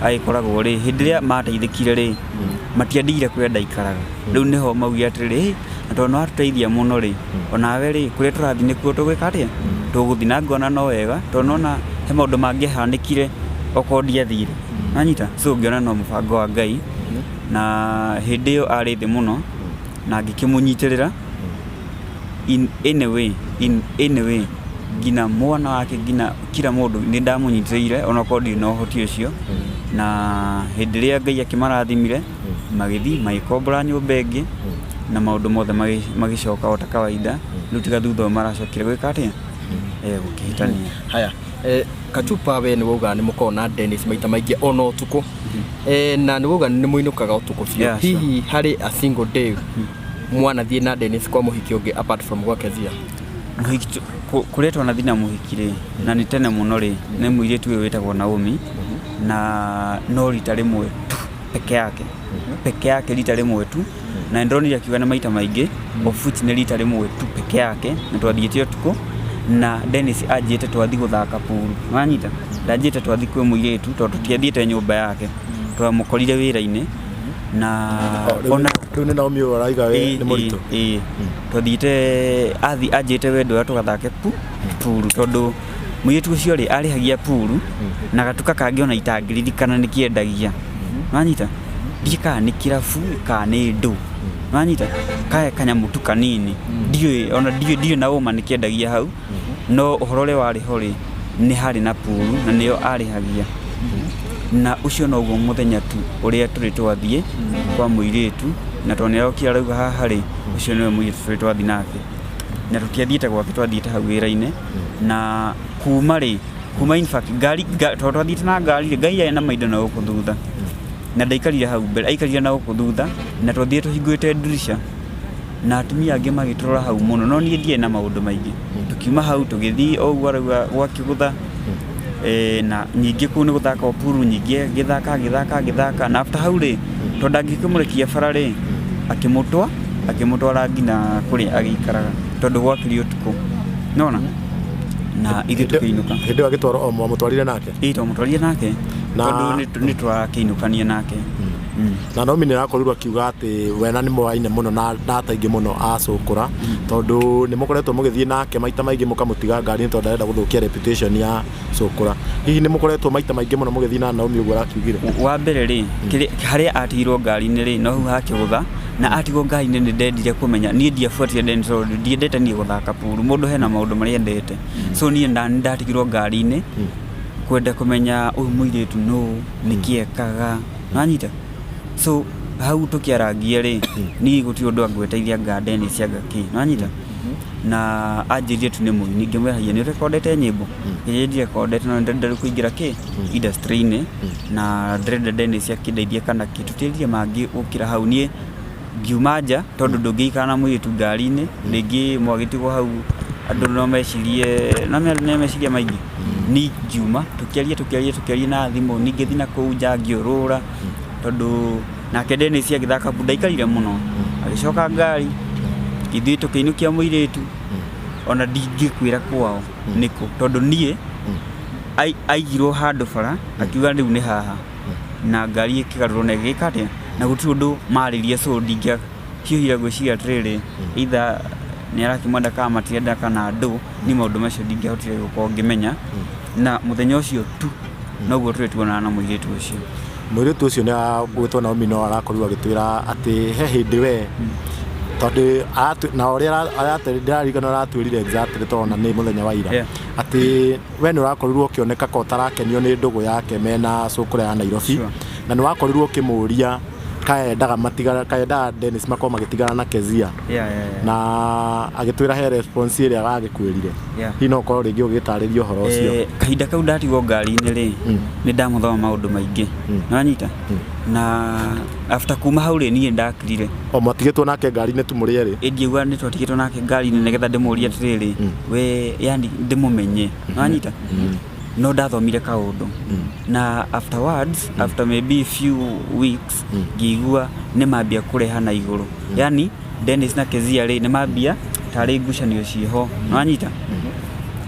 agĩkoragwo rĩ, hĩndĩ ĩrĩa mateithĩkire rĩ, matiandigire kũrĩa ndaikaraga. Rĩu nĩho maugire atĩrĩrĩ, "Hĩ, na tondũ nĩwatũteithia mũno rĩ, onawe rĩ, kũrĩa tũrathiĩ nĩkuo tũgwĩka atĩa, tũgũthiĩ." Na ngona no wega, tondũ nona he maũndũ mangĩahanĩkire okorwo ndiathire, nanyita. So ngĩona no mũbango wa Ngai, na hĩndĩ ĩyo arĩ thĩ mũno na ngĩkĩmũnyitĩrĩra in any way, in any way, nginya mwana wake, nginya kila mũndũ nĩ ndamũnyitĩrĩire onakorwo ndirĩ na ũhoti ũcio. Na hĩndĩ ĩrĩa Ngai akĩmarathimire, magĩthiĩ magĩkombora nyũmba ĩngĩ na maũndũ mothe magĩcoka o ta kawaida. Rĩu tiga thutha ũyũ maracokire gwĩka atĩa, gũkĩhĩtania. Haya, Kachupa, we nĩ wauga nĩ mũkoragwo na Dennis maita maingĩ ona ũtukũ, na nĩ wauga nĩ mũinũkaga ũtukũ biũ. Yeah, sure. Hihi harĩ a single day mwanathiĩ na Dennis kwa mũhiki ũngĩ apart from gwa Kezia? Mũhiki kũrĩa twanathiĩ na mũhiki rĩ, na nĩ tene mũno rĩ, nĩ mũirĩtu ũyũ wĩtagwo Naomi, na no rita rĩmwe tu peke yake, peke yake, rita rĩmwe tu. Na nĩndonire akiuga nĩ maita maingĩ, of which nĩ rita rĩmwe tu peke yake, na twathiĩte ũtukũ na Dennis anjĩte twathi gũthaka puru, wanyita? Ndanjĩte twathi kwĩ mũirĩtu, tondũ tũtiathiĩte nyũmba yake, twamũkorire wĩra-inĩ na ona Rĩu nĩ Naomi ũyũ araiga we nĩ mũritũ? Ĩĩ, twathiĩte athi anjĩte wendo ũrĩa tũgathake puru, tondũ mũirĩtu ũcio rĩ, arĩhagia puru na gatuka kangĩ ona itangĩririkana nĩ kĩendagia, wanyita? Ndiĩ kana nĩ kĩrabu kana nĩ ndũ, wanyita? Kaya kanyamũ tu kanini, ndiũĩ ona ndiũĩ na ũma nĩ kĩendagia hau. No ũhoro ũrĩa warĩ ho rĩ, nĩ harĩ na puru na nĩyo arĩhagia, na ũcio noguo mũthenya tu ũrĩa tũrĩ twathiĩ kwa mũirĩtu. Na tondũ nĩarokire arauga haha rĩ, ũcio nĩwe mũirĩtu tũrĩ twathiĩ nake, na tũtiathiĩte gwake, twathiĩte hau wĩra-inĩ. Na kuma rĩ, kuma in fact ngari tondũ twathiĩte na ngari rĩ, ngai yarĩ na maindo na gũkũ thutha, na ndaikarire hau mbere, aikarire na gũkũ thutha, na twathiĩte tũhingũrĩte ndirisha na atumia angĩ magĩtũrora hau mũno, no niĩ ndiarĩ na maũndũ maingĩ. Tũkiuma hau tũgĩthiĩ o ũguo arauga gwa Kĩgũtha, na nyingĩ kũu nĩ gũthaka o puru nyingĩ, agĩthaka agĩthaka agĩthaka. Na after hau rĩ, tondũ ndangĩkĩmũrekia bara rĩ, akĩmũtwara nginya kũrĩa agĩikaraga, tondũ gwakĩrĩ ũtukũ nona na ithuĩ tũkĩinũka. Hĩndĩ ĩyo agĩtwarwo o mwamũtwarire nake? Ĩĩ, twamũtwarire nake, tondũ nĩ tũrakĩinũkania nake. Na Naomi nĩ arakorirwo akiuga atĩ we na nĩ moaine mũno na data ingĩ mũno acũkũra, tondũ nĩ mũkoretwo mũgĩthiĩ nake maita maingĩ mũkamũtiga ngari-inĩ tondũ ndarenda gũthũkia reputation ya cũkũra. Hihi nĩ mũkoretwo maita maingĩ mũno mũgĩthiĩ na Naomi ũguo arakiugire? Wa mbere rĩ, harĩa atigirwo ngari-inĩ rĩ, no hau hakĩgũtha na atigwo ngari-inĩ, nĩ ndendire kũmenya. Niĩ ndiabuatire Dennis tondũ ndiendete niĩ gũthaka puru. Mũndũ hena maũndũ marĩa endete, so niĩ nĩ ndatigirwo ngari-inĩ kwenda kũmenya ũyũ mũirĩtu nũ, nĩkĩ ekaga, nanyita? So hau tũkĩarangia rĩ, niĩ gũtirĩ ũndũ angweteirie anga Dennis anga kĩ, nanyita? Na anjĩrire tu nĩ mũini. Ngĩmwĩra, "Haiya, nĩ ũrekondete nyĩmbo?" Ĩĩ, ndirekondete, no ndĩrenda rĩu kũingĩra kĩ industry-inĩ na ndĩrenda Dennis akĩndeithie kana kĩ. Tũtiaririe mangĩ gũkĩra hau. Niĩ ngiuma nja, tondũ ndũngĩikara na mũirĩtu ngari-inĩ rĩngĩ mwagĩtigwo hau. Andũ no mecirie no no meciria maingĩ. Ni ngiuma tũkĩaria tũkĩaria tũkĩaria na thimũ, ningĩ thiĩ na kũu nja ngĩũrũra, tondũ nake Dennis agĩthaka bu ndaikarire mũno, agĩcoka ngari, ithuĩ tũkĩinũkia mũirĩtu. Ona ndingĩkwĩra kwao nĩkũ, tondũ niĩ aigirwo handũ bara, akiuga rĩu nĩ haha, na ngari ĩkĩgarũrwo na ĩgĩka atĩa, na gũtirĩ ũndũ marĩrie. So ndingĩahiũhire gwĩciria atĩrĩrĩ, either nĩ arakĩmwenda kana matirenda kana ndũ. Ni maũndũ macio ndingĩahotire gũkorwo ngĩmenya, na mũthenya ũcio tu noguo tũrĩ tuonana na mũirĩtu ũcio. Mũirĩtu ũcio nĩ agwĩtwo Naomi, no arakorirwo agĩtwĩra atĩ he hĩndĩ we tondũ na ũrĩa ndĩraririkana aratwĩrire exactly, tondũ nĩ mũthenya wa ira, atĩ we nĩ ũrakorirwo ũkĩoneka ka ũtarakenio nĩ ndũgũ yake mena cũkũra ya Nairobi. Na nĩ wakorirwo ũkĩmũria kaendaga matigana, kaendaga Dennis makorwo magĩtigana na Kezia, na agĩtwĩra he response ĩrĩa agĩkwĩrire. Hihi no ũkorwo rĩngĩ ũgĩtarĩria ũhoro ũcio? Kahinda kau ndatigwo ngari-inĩ rĩ, nĩ ndamũthoma maũndũ maingĩ. Nĩwanyita? Na after kuma hau rĩ, niĩ ndakirire. O mwatigĩtwo nake ngari-inĩ tu mũrĩ erĩ? Ingiuga nĩ twatigĩtwo nake ngari-inĩ nĩgetha ndĩmũrie atĩrĩrĩ, we, yani ndĩmũmenye. Nĩwanyita? No ndathomire kaũndũ, na afterwards, after maybe few weeks, ngĩigua nĩ mambia kũreha na igũrũ, yani Dennis na Kezia rĩ, nĩ mambia tarĩ ngucanio ciĩho. Nĩwanyita?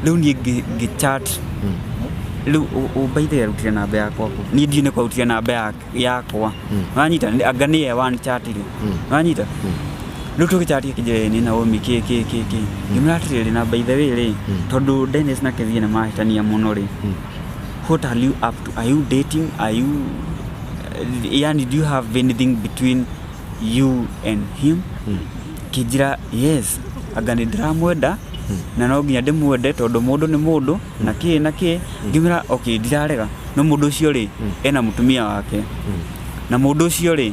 Rĩu niĩ ngĩ chat rĩu by the way, arutire namba yakwa kũ? Niĩ ndiũ nĩ kwarutire namba yakwa. Nĩwanyita? Anga nĩye wanchatire. Nĩwanyita? Rĩu tũgĩchatia, kĩnjĩra nĩ Naomi kĩ kĩ kĩ kĩ. Ngĩmwĩra atĩrĩrĩ, na by the way rĩ, tondũ Dennis na Kezia nĩ mahĩtania mũno rĩ, what are you up to? Are you dating? Are you, yani, do you have anything between you and him? Kĩnjĩra yes, anga nĩ ndĩramwenda na no nginya ndĩmwende tondũ mũndũ nĩ mũndũ na kĩ na kĩ. Ngĩmwĩra okay, ndirarega, no mũndũ ũcio rĩ, ena mũtumia wake, na mũndũ ũcio rĩ,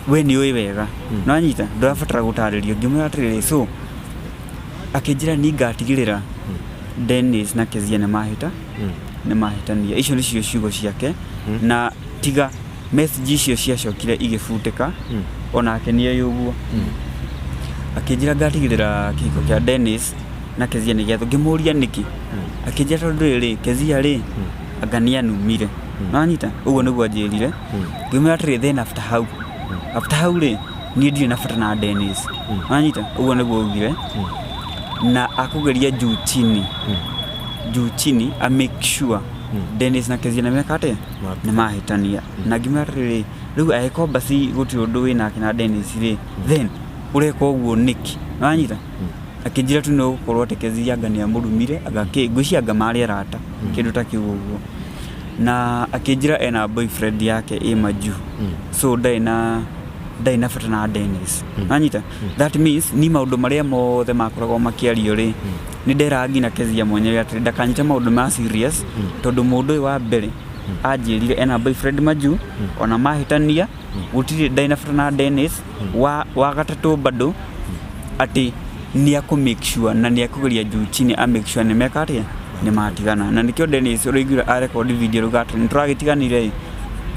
we nĩ ũĩ wega. Nĩwanyita? Ndũrabatara gũtarĩrio. Ngĩmwĩra atĩrĩrĩ, so akĩnjĩra ni ngatigĩrĩra Dennis na Kezia nĩ mahĩta, nĩ mahĩtania. Icio nĩcio ciugo ciake, na tiga message icio ciacokire igĩbutĩka, onake nĩ oĩ ũguo. Akĩnjĩra ngatigĩrĩra kĩhiko kĩa Dennis na Kezia nĩ gĩathũ. Ngĩmũria nĩkĩ, akĩnjĩra tondũ rĩrĩ, Kezia rĩ, anga nĩ anumire. Nĩwanyita? Ũguo nĩguo anjĩrire. Ngĩmwĩra atĩrĩ, then after hau rĩ, niĩ ndirĩ na bata na Dennis. Nĩwanyita? Ũguo nĩguo augire, na akũgeria juu chini, juu chini, a make sure Dennis na Kezia nĩ meka atĩa, nĩ mahĩtania. Na ngĩmwĩra atĩrĩrĩ, rĩu angĩkorwo basi gũtirĩ ũndũ wĩ nake na Dennis rĩ, then ũreka ũguo nĩkĩ? Nĩwanyita? Akĩnjĩra tu nĩ gũkorwo atĩ Kezia anga nĩ amũrumire, anga kĩ, ngwĩciria anga marĩ arata, kĩndũ ta kĩu ũguo. Na akĩnjĩra ena boyfriend yake ĩ majuu, so ndarĩ na bata na Dennis. Nanyita? That means ni maũndũ marĩa mothe makoragwo makĩario rĩ, nĩ nderaga nginya Kezia mwenyewe atĩ ndakanyite maũndũ ma serious, tondũ mũndũ ũyũ wa mbere anjĩrire ena boyfriend majuu, ona mahĩtania gũtirĩ, ndarĩ na bata na Dennis. Wa gatatũ bado atĩ nĩ akũ make sure na nĩ akũgeria juu chini a make sure nĩ meka atĩa, nĩ matigana. Na nĩkĩo Dennis ũrĩiguire a record video rauga atĩ nĩ tũragĩtiganire ĩ,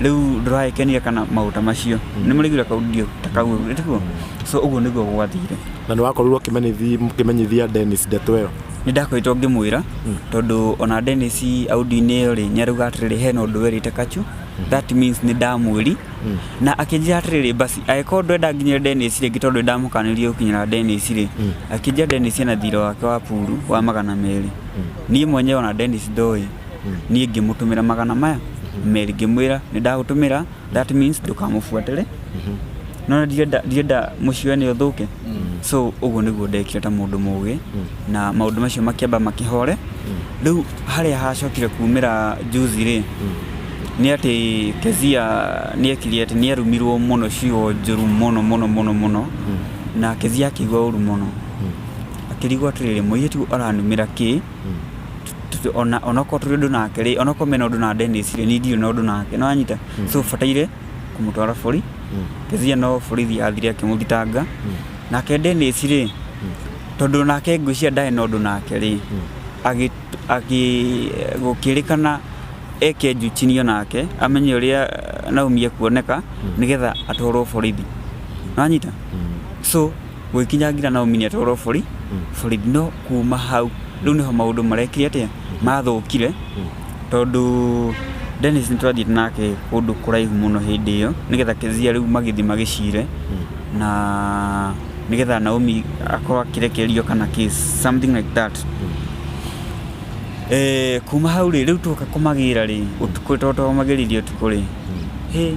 rĩu ndũragĩkenire kana maũndũ ta macio. Nĩ mũrĩiguire kaudio ta kau tiguo? So ũguo nĩguo gwathire. Na nĩ wakorirwo ũkĩmenyithia Dennis ndeto ĩyo? Nĩ ndakoretwo ngĩmwĩra, tondũ ona Dennis audio-inĩ ĩyo rĩ, nĩ arauga atĩrĩrĩ, hena ũndũ werĩte Kachu. That means nĩ ndamwĩri, na akĩnjĩra atĩrĩrĩ, basi angĩkorwo ndwenda nginyĩre Dennis rĩngĩ, tondũ nĩndamũkanirie gũkinyĩra Dennis rĩ, akĩnjĩra Dennis ena thirĩ wake wa puru wa 200. Niĩ mwenyewe ona Dennis ndoĩ, niĩ ngĩmũtũmĩra 200, ngĩmwĩra nĩ ndagũtũmĩra, that means ndũkamũbuatĩre, no ndirenda mũciĩ we nĩ ũthũke. So ũguo nĩguo ndekire ta mũndũ mũgĩ, na maũndũ macio makĩamba makĩhore. Rĩu harĩa hacokire kumĩra juzi rĩ, nĩ atĩ Kezia nĩ ekire atĩ nĩ arumirwo mũno ciugo njũru mũno mũno mũno mũno, na Kezia akĩigua ũru mũno, akĩrigwo atĩrĩrĩ, mũirĩtu aranumĩra kĩ? Ona onokorwo tũrĩ ũndũ nake rĩ, onokorwo mena ũndũ na Dennis rĩ, niĩ ndirĩ na ũndũ nake. Nĩwanyita? So bataire kũmũtwara bori Kezia, no borithi athire akĩmũthitanga. Nake Dennis rĩ, tondũ nake ngwĩciria ndarĩ na ũndũ nake rĩ, gũkĩrĩkana eke juu chini onake amenye ũrĩa Naomi ekuoneka nĩgetha atwarwo borithi. Nĩwanyita? So gũgĩkinya nginya Naomi nĩ atwarwo bori. Borithi no kuma hau rĩu nĩho maũndũ marekire atĩa, mathũkire, tondũ Dennis nĩ twathiĩte nake kũndũ kũraihu mũno hĩndĩ ĩyo nĩgetha Kezia rĩu magĩthiĩ magĩcire na nĩgetha Naomi akorwo akĩrekererio kana case, something like that. Kuma hau rĩ, rĩu twoka kũmagĩra rĩ ũtukũ, tondũ twamagĩrire ũtukũ rĩ, hĩ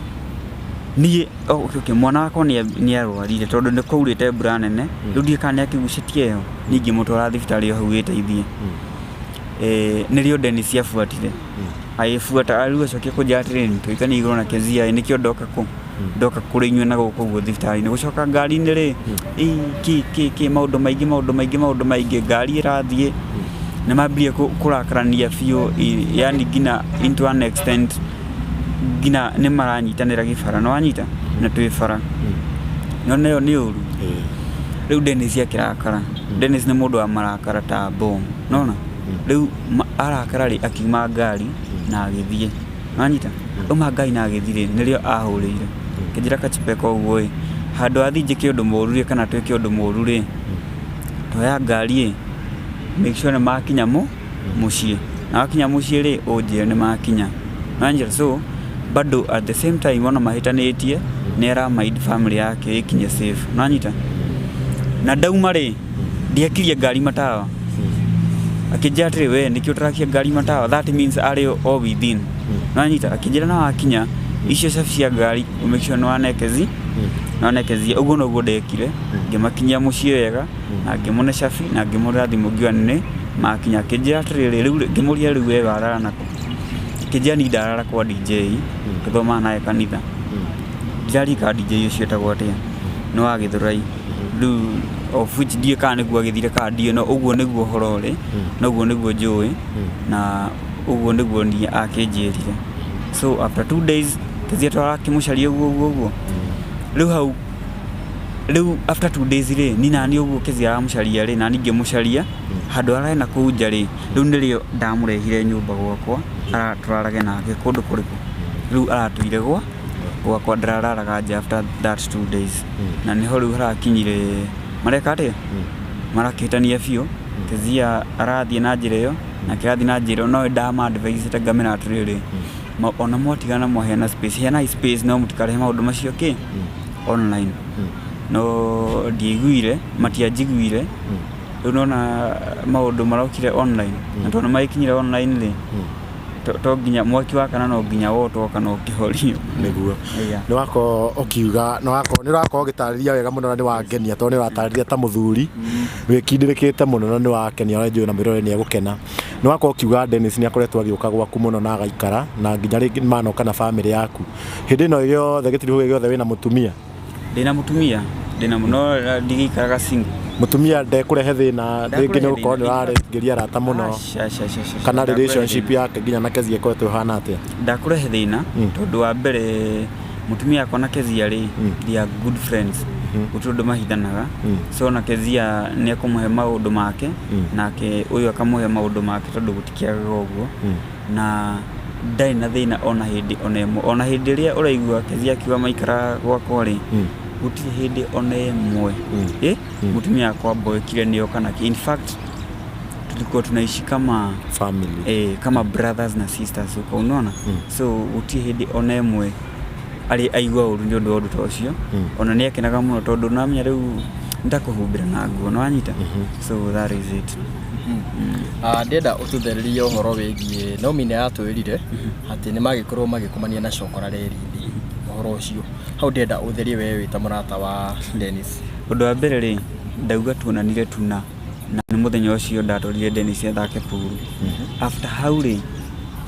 niĩ, oh, okay, mwana wakwa nĩ arwarire tondũ nĩ kwaurĩte mbura nene. Rĩu ndiũĩ kana nĩ akĩgucĩtie ĩyo, niĩ ngĩmũtwara thibitarĩ o hau ĩteithie. Nĩrĩo Dennis abuatire agĩbuata, rĩu acokia kũnjĩra atĩrĩrĩ, tũikanie igũrũ na Kezia, nĩkĩo ndoka kũ ndoka kũrĩ inyuĩ na gũkũ ũguo thibitarĩ-inĩ gũcoka ngari-inĩ rĩ, ĩ, kĩ kĩ kĩ maũndũ maingĩ, maũndũ maingĩ, maũndũ maingĩ. Ngari ĩrathiĩ nĩ mambirie kũrakarania biũ, yani nginya into an extent nginya nĩ maranyitanĩra gĩbara, nĩ wanyita na twĩ bara, nona ĩyo nĩ ũru. Rĩu Dennis akĩrakara. Dennis nĩ mũndũ wa marakara ta bomu, nona rĩu arakara rĩ, akiuma ngari na agĩthiĩ, wanyita auma ngari na agĩthiĩ rĩ, nĩrĩo ahũrĩire kĩnjĩra kachipeka ũguo ĩ, handũ athiĩ njĩke ũndũ mũru rĩ, kana twĩke ũndũ mũru rĩ, toya ngari ĩ, make sure nĩ makinya mũciĩ, na wakinya mũciĩ rĩ, ũnjĩre nĩ makinya, wanjĩra. So bado at the same time ona mahĩtanĩtie nĩ ara mind family yake ĩkinye safe, nĩwanyita. Na ndauma rĩ, ndiakirie ngari matawa, akĩnjĩra atĩrĩ, "We nĩkĩo ũtarakia ngari matawa?" That means arĩ o within, nĩwanyita. Akĩnjĩra na wakinya icio cabi cia ngari, make sure nĩwanekezia. Ũguo noguo ndekire, ngĩmakinyia mũciĩ wega na ngĩmũne cabi na ngĩmũrĩra thimũ, ngiuga nĩ makinya. Akĩnjĩra atĩrĩrĩ, rĩu ngĩmũria, "Rĩu we warara nakũ?" Akĩnjĩra, "Niĩ ndarara kwa DJ tũthomaga naye kanitha." Ndiririkana DJ ũcio etagwo atĩa, nĩ wa Gĩthũrai rĩu, of which ndiũĩ kana nĩguo agĩthire kana ndiũĩ, no ũguo nĩguo ũhoro ũrĩ, na ũguo nĩguo njũĩ, na ũguo nĩguo niĩ akĩnjĩrire. So after 2 days Kezia twarakĩmũcaria ũguo ũguo ũguo. Rĩu hau rĩu after 2 days rĩ, ni nani ũguo Kezia aramũcaria rĩ, nani ngĩmũcaria handũ hararĩ na kũu nja rĩ, rĩu nĩrĩo ndamũrehire nyũmba gwakwa tũrarage nake kũndũ kũrĩkũ. Rĩu aratũire gwakwa, ndarararaga nja after that 2 days, na nĩho rĩu harakinyire mareka atĩa, marakĩhĩtania biũ. Kezia arathiĩ na njĩra ĩyo nake arathiĩ na njĩra ĩyo, no ndama advise ngamĩra atĩrĩrĩ, ona mwatigana mwaheana space, heanai space, no mũtikarehe maũndũ macio kĩ online. No ndiaiguire, matianjiguire. Rĩu nona maũndũ marokire online, na tondũ magĩkinyire online rĩ, to nginya mwaki wakana no nginya wotwo kana ũkĩhorio. Nĩguo. Yeah. Nĩ wakorwo ũkiuga, nĩ wakorwo nĩ ũrakorwo ũgĩtarĩria wega mũno na nĩ wangenia, tondũ nĩ ũratarĩria ta mũthuri wĩkindĩrĩkĩte mũno, na nĩ wakenia, na njũĩ na mwĩrore nĩ egũkena. Nĩ wakorwo ũkiuga Dennis nĩ akoretwo agĩũka gwaku mũno na agaikara, na nginya rĩngĩ manoka na family yaku. Hĩndĩ ĩno yothe, gĩtirihũ gĩothe, wĩna mũtumia? Ndĩna mũtumia, ndĩna, no ndigĩikaraga single. Mũtumia ndekũrehe thĩna rĩngĩ nĩ gũkorwo nĩ ũrarĩngĩria arata mũno? Aca, aca, aca, aca, Kana ndakũrehe relationship thĩna. yake nginya na Kezia ĩkoretwo ĩhana atĩa? Ndakũrehe thĩna, tondũ wa mbere mũtumia wakwa na Kezia rĩ, they are good friends, gũtirĩ ũndũ mahithanaga. So na Kezia nĩ ekũmũhe maũndũ make, nake ũyũ akamũhe maũndũ make, tondũ gũtikĩagaga ũguo, na ndarĩ na thĩna ona hĩndĩ ona ĩmwe. Ona hĩndĩ ĩrĩa ũraigua Kezia akiuga maikara gwakwa rĩ, gũtirĩ hĩndĩ ona ĩmwe mũtumia wakwa mboekire nĩo kana kĩ. In fact tulikuwa tunaishi kama family, kama brothers na sisters huko, unaona. So gũtirĩ hĩndĩ ona ĩmwe arĩ aigua ũru nĩ ũndũ wa ũndũ ta ũcio. Ona nĩ akenaga mũno, tondũ namenya rĩu nĩtakũhumbĩra na nguo, nĩwanyita. So that is it. Ndĩrenda ũtũthererie ũhoro wĩgiĩ Naomi. Nĩ aratwĩrire atĩ nĩ magĩkorwo magĩkomania na cokora reri-inĩ. Ũhoro ũcio hau ndĩrenda ũtherie, we wĩ ta mũrata wa Dennis. Ũndũ wa mbere rĩ, ndauga tuonanire tuna na nĩ mũthenya ũcio ndatwarire Dennis athake pool. After hau rĩ,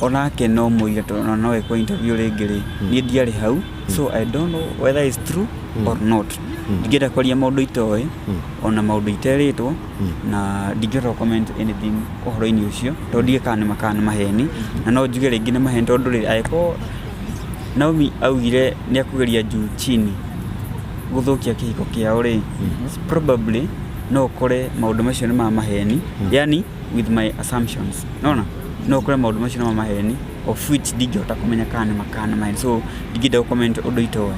onake no mũire, tondũ no ekwo interview rĩngĩ rĩ, niĩ ndiarĩ hau, so I don't know whether it's true or not. Ndingĩenda kwaria maũndũ itoĩ, ona maũndũ iterĩtwo, na ndingĩhota comment anything ũhoro-inĩ ũcio, tondũ ndiũĩ kana nĩ ma kana nĩ maheni. Na no njuge rĩngĩ nĩ maheni, tondũ rĩ, angĩkorwo Naomi augire nĩ akũgeria juu chini gũthũkia kĩhiko kĩao rĩ, probably no ũkore maũndũ macio nĩ ma maheni, yani with my assumptions, nona no ũkore maũndũ macio nĩ ma maheni, of which ndingĩhota kũmenya kana nĩ ma kana nĩ maheni, so ndingĩenda gũ comment ũndũ itoĩ.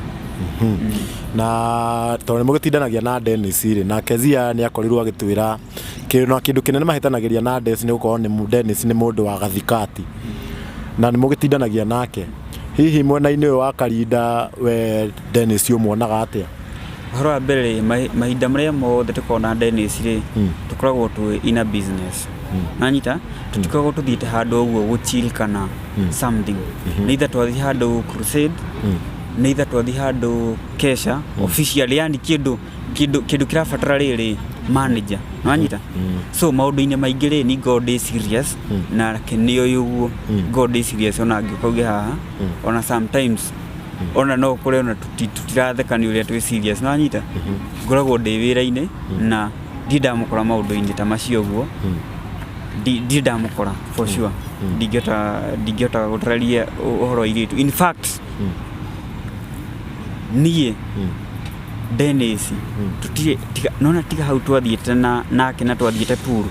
Na tondũ nĩ mũgĩtindanagia na Dennis rĩ, na Kezia nĩ akorirwo agĩtwĩra na kĩndũ kĩnene mahĩtanagĩria na Dennis nĩ gũkorwo nĩ Dennis nĩ mũndũ wa gathikati na nĩ mũgĩtindanagia nake. Hihi mwena-inĩ ũyũ wa Karinda we Dennis ũmuonaga atĩa? Ũhoro wa mbere rĩ, mahinda marĩa mothe tũkoragwo na Dennis rĩ, tũkoragwo twĩ in a business. Nanyita tũtikoragwo tũthiĩte handũ ũguo gũ chill kana something. Nĩ either twathiĩ handũ crusade, nĩ either twathiĩ handũ kesha official, yani kĩndũ kĩrabatara rĩrĩ manager. Nanyita so maũndũ-inĩ maingĩ rĩ, ni ngoragwo ndĩ serious nake nĩ ũyũ ũguo ngoragwo ndĩ serious, ona angĩũka uge haha, ona sometimes ona no ũkore ona tũtiratheka nĩ ũrĩa twĩ serious. Nanyita ngoragwo ndĩ wĩra-inĩ na ndirĩ ndamũkora maũndũ-inĩ ta macio ũguo. Ndirĩ ndamũkora for sure. Ndingĩhota gũtarĩria ũhoro wa airĩtu. In fact, niĩ Dennis tũtirĩ tiga nona tiga hau twathiĩte na nake na twathiĩte puru,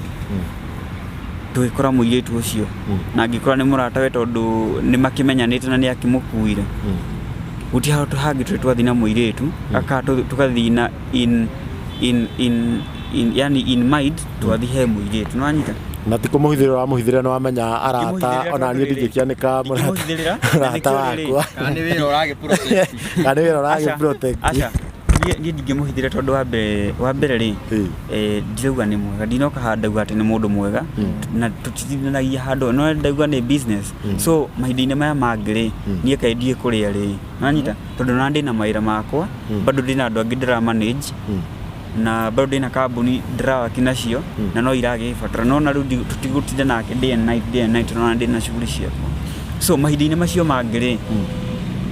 tũgĩkora mũirĩtu ũcio na angĩkora nĩ mũratawe tondũ nĩ makĩmenyanĩte na nĩ akĩmũkuire. Gũtirĩ handũ hangĩ tũrĩ twathiĩ na mũirĩtu aka tũgathiĩ na in yani in mind twathiĩ he mũirĩtu, nĩwanyita? Na ti kũmũhithĩrĩra ũramũhithĩrĩra, nĩ wamenya arata. Ndingĩmũhithĩrĩra. Ona niĩ Tondũ rĩrĩ, ndingĩkĩanĩka mũrata ndingĩmũhithĩrĩra, na mũrata nĩkĩo rĩrĩ, wakwa. Kana nĩ wĩra ũragĩ protect? Kana nĩ wĩra ũragĩ Aca, protect? Aca, niĩ ndingĩmũhithĩra tondũ wa mbere rĩ, ndirauga nĩ mwega, ndinoka haha ndauga atĩ nĩ mũndũ mwega na tũtitindanagia handũ, no ndauga nĩ business. So mahinda-inĩ maya mangĩ rĩ, niĩ kaĩ ndiĩ kũrĩa rĩ, nanyita, tondũ na ndĩna mawĩra makwa, bado ndĩna andũ angĩ ndĩra manage na bado ndĩna kambuni ndĩrawaki nacio na no iragĩbatara no na rĩu tũtigũtinda nake day and night, day and night, no ndĩna shughuli ciakwa. So mahinda-inĩ macio mangĩ rĩ,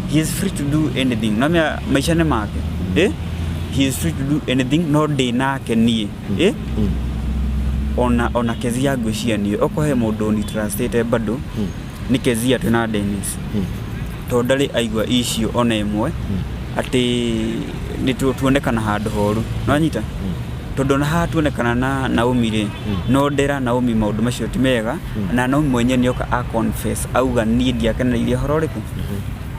he is free to do anything. No mea maica nĩ make, he is free to do anything, no ndĩ nake niĩ, ona Kezia ngwĩciria niĩ okorwo he mũndũ ni trustĩte bado nĩ Kezia twĩna Dennis, tondũ ndarĩ aigua icio ona ĩmwe atĩ nĩ tuonekana handũ horu, nĩwanyita? Tondũ ona haha tuonekana na Naomi rĩ, no ndera Naomi maũndũ macio ti mega, na Naomi mwenyewe nĩoka a confess auga niĩ ndiakenereirie ũhoro ũrĩkũ.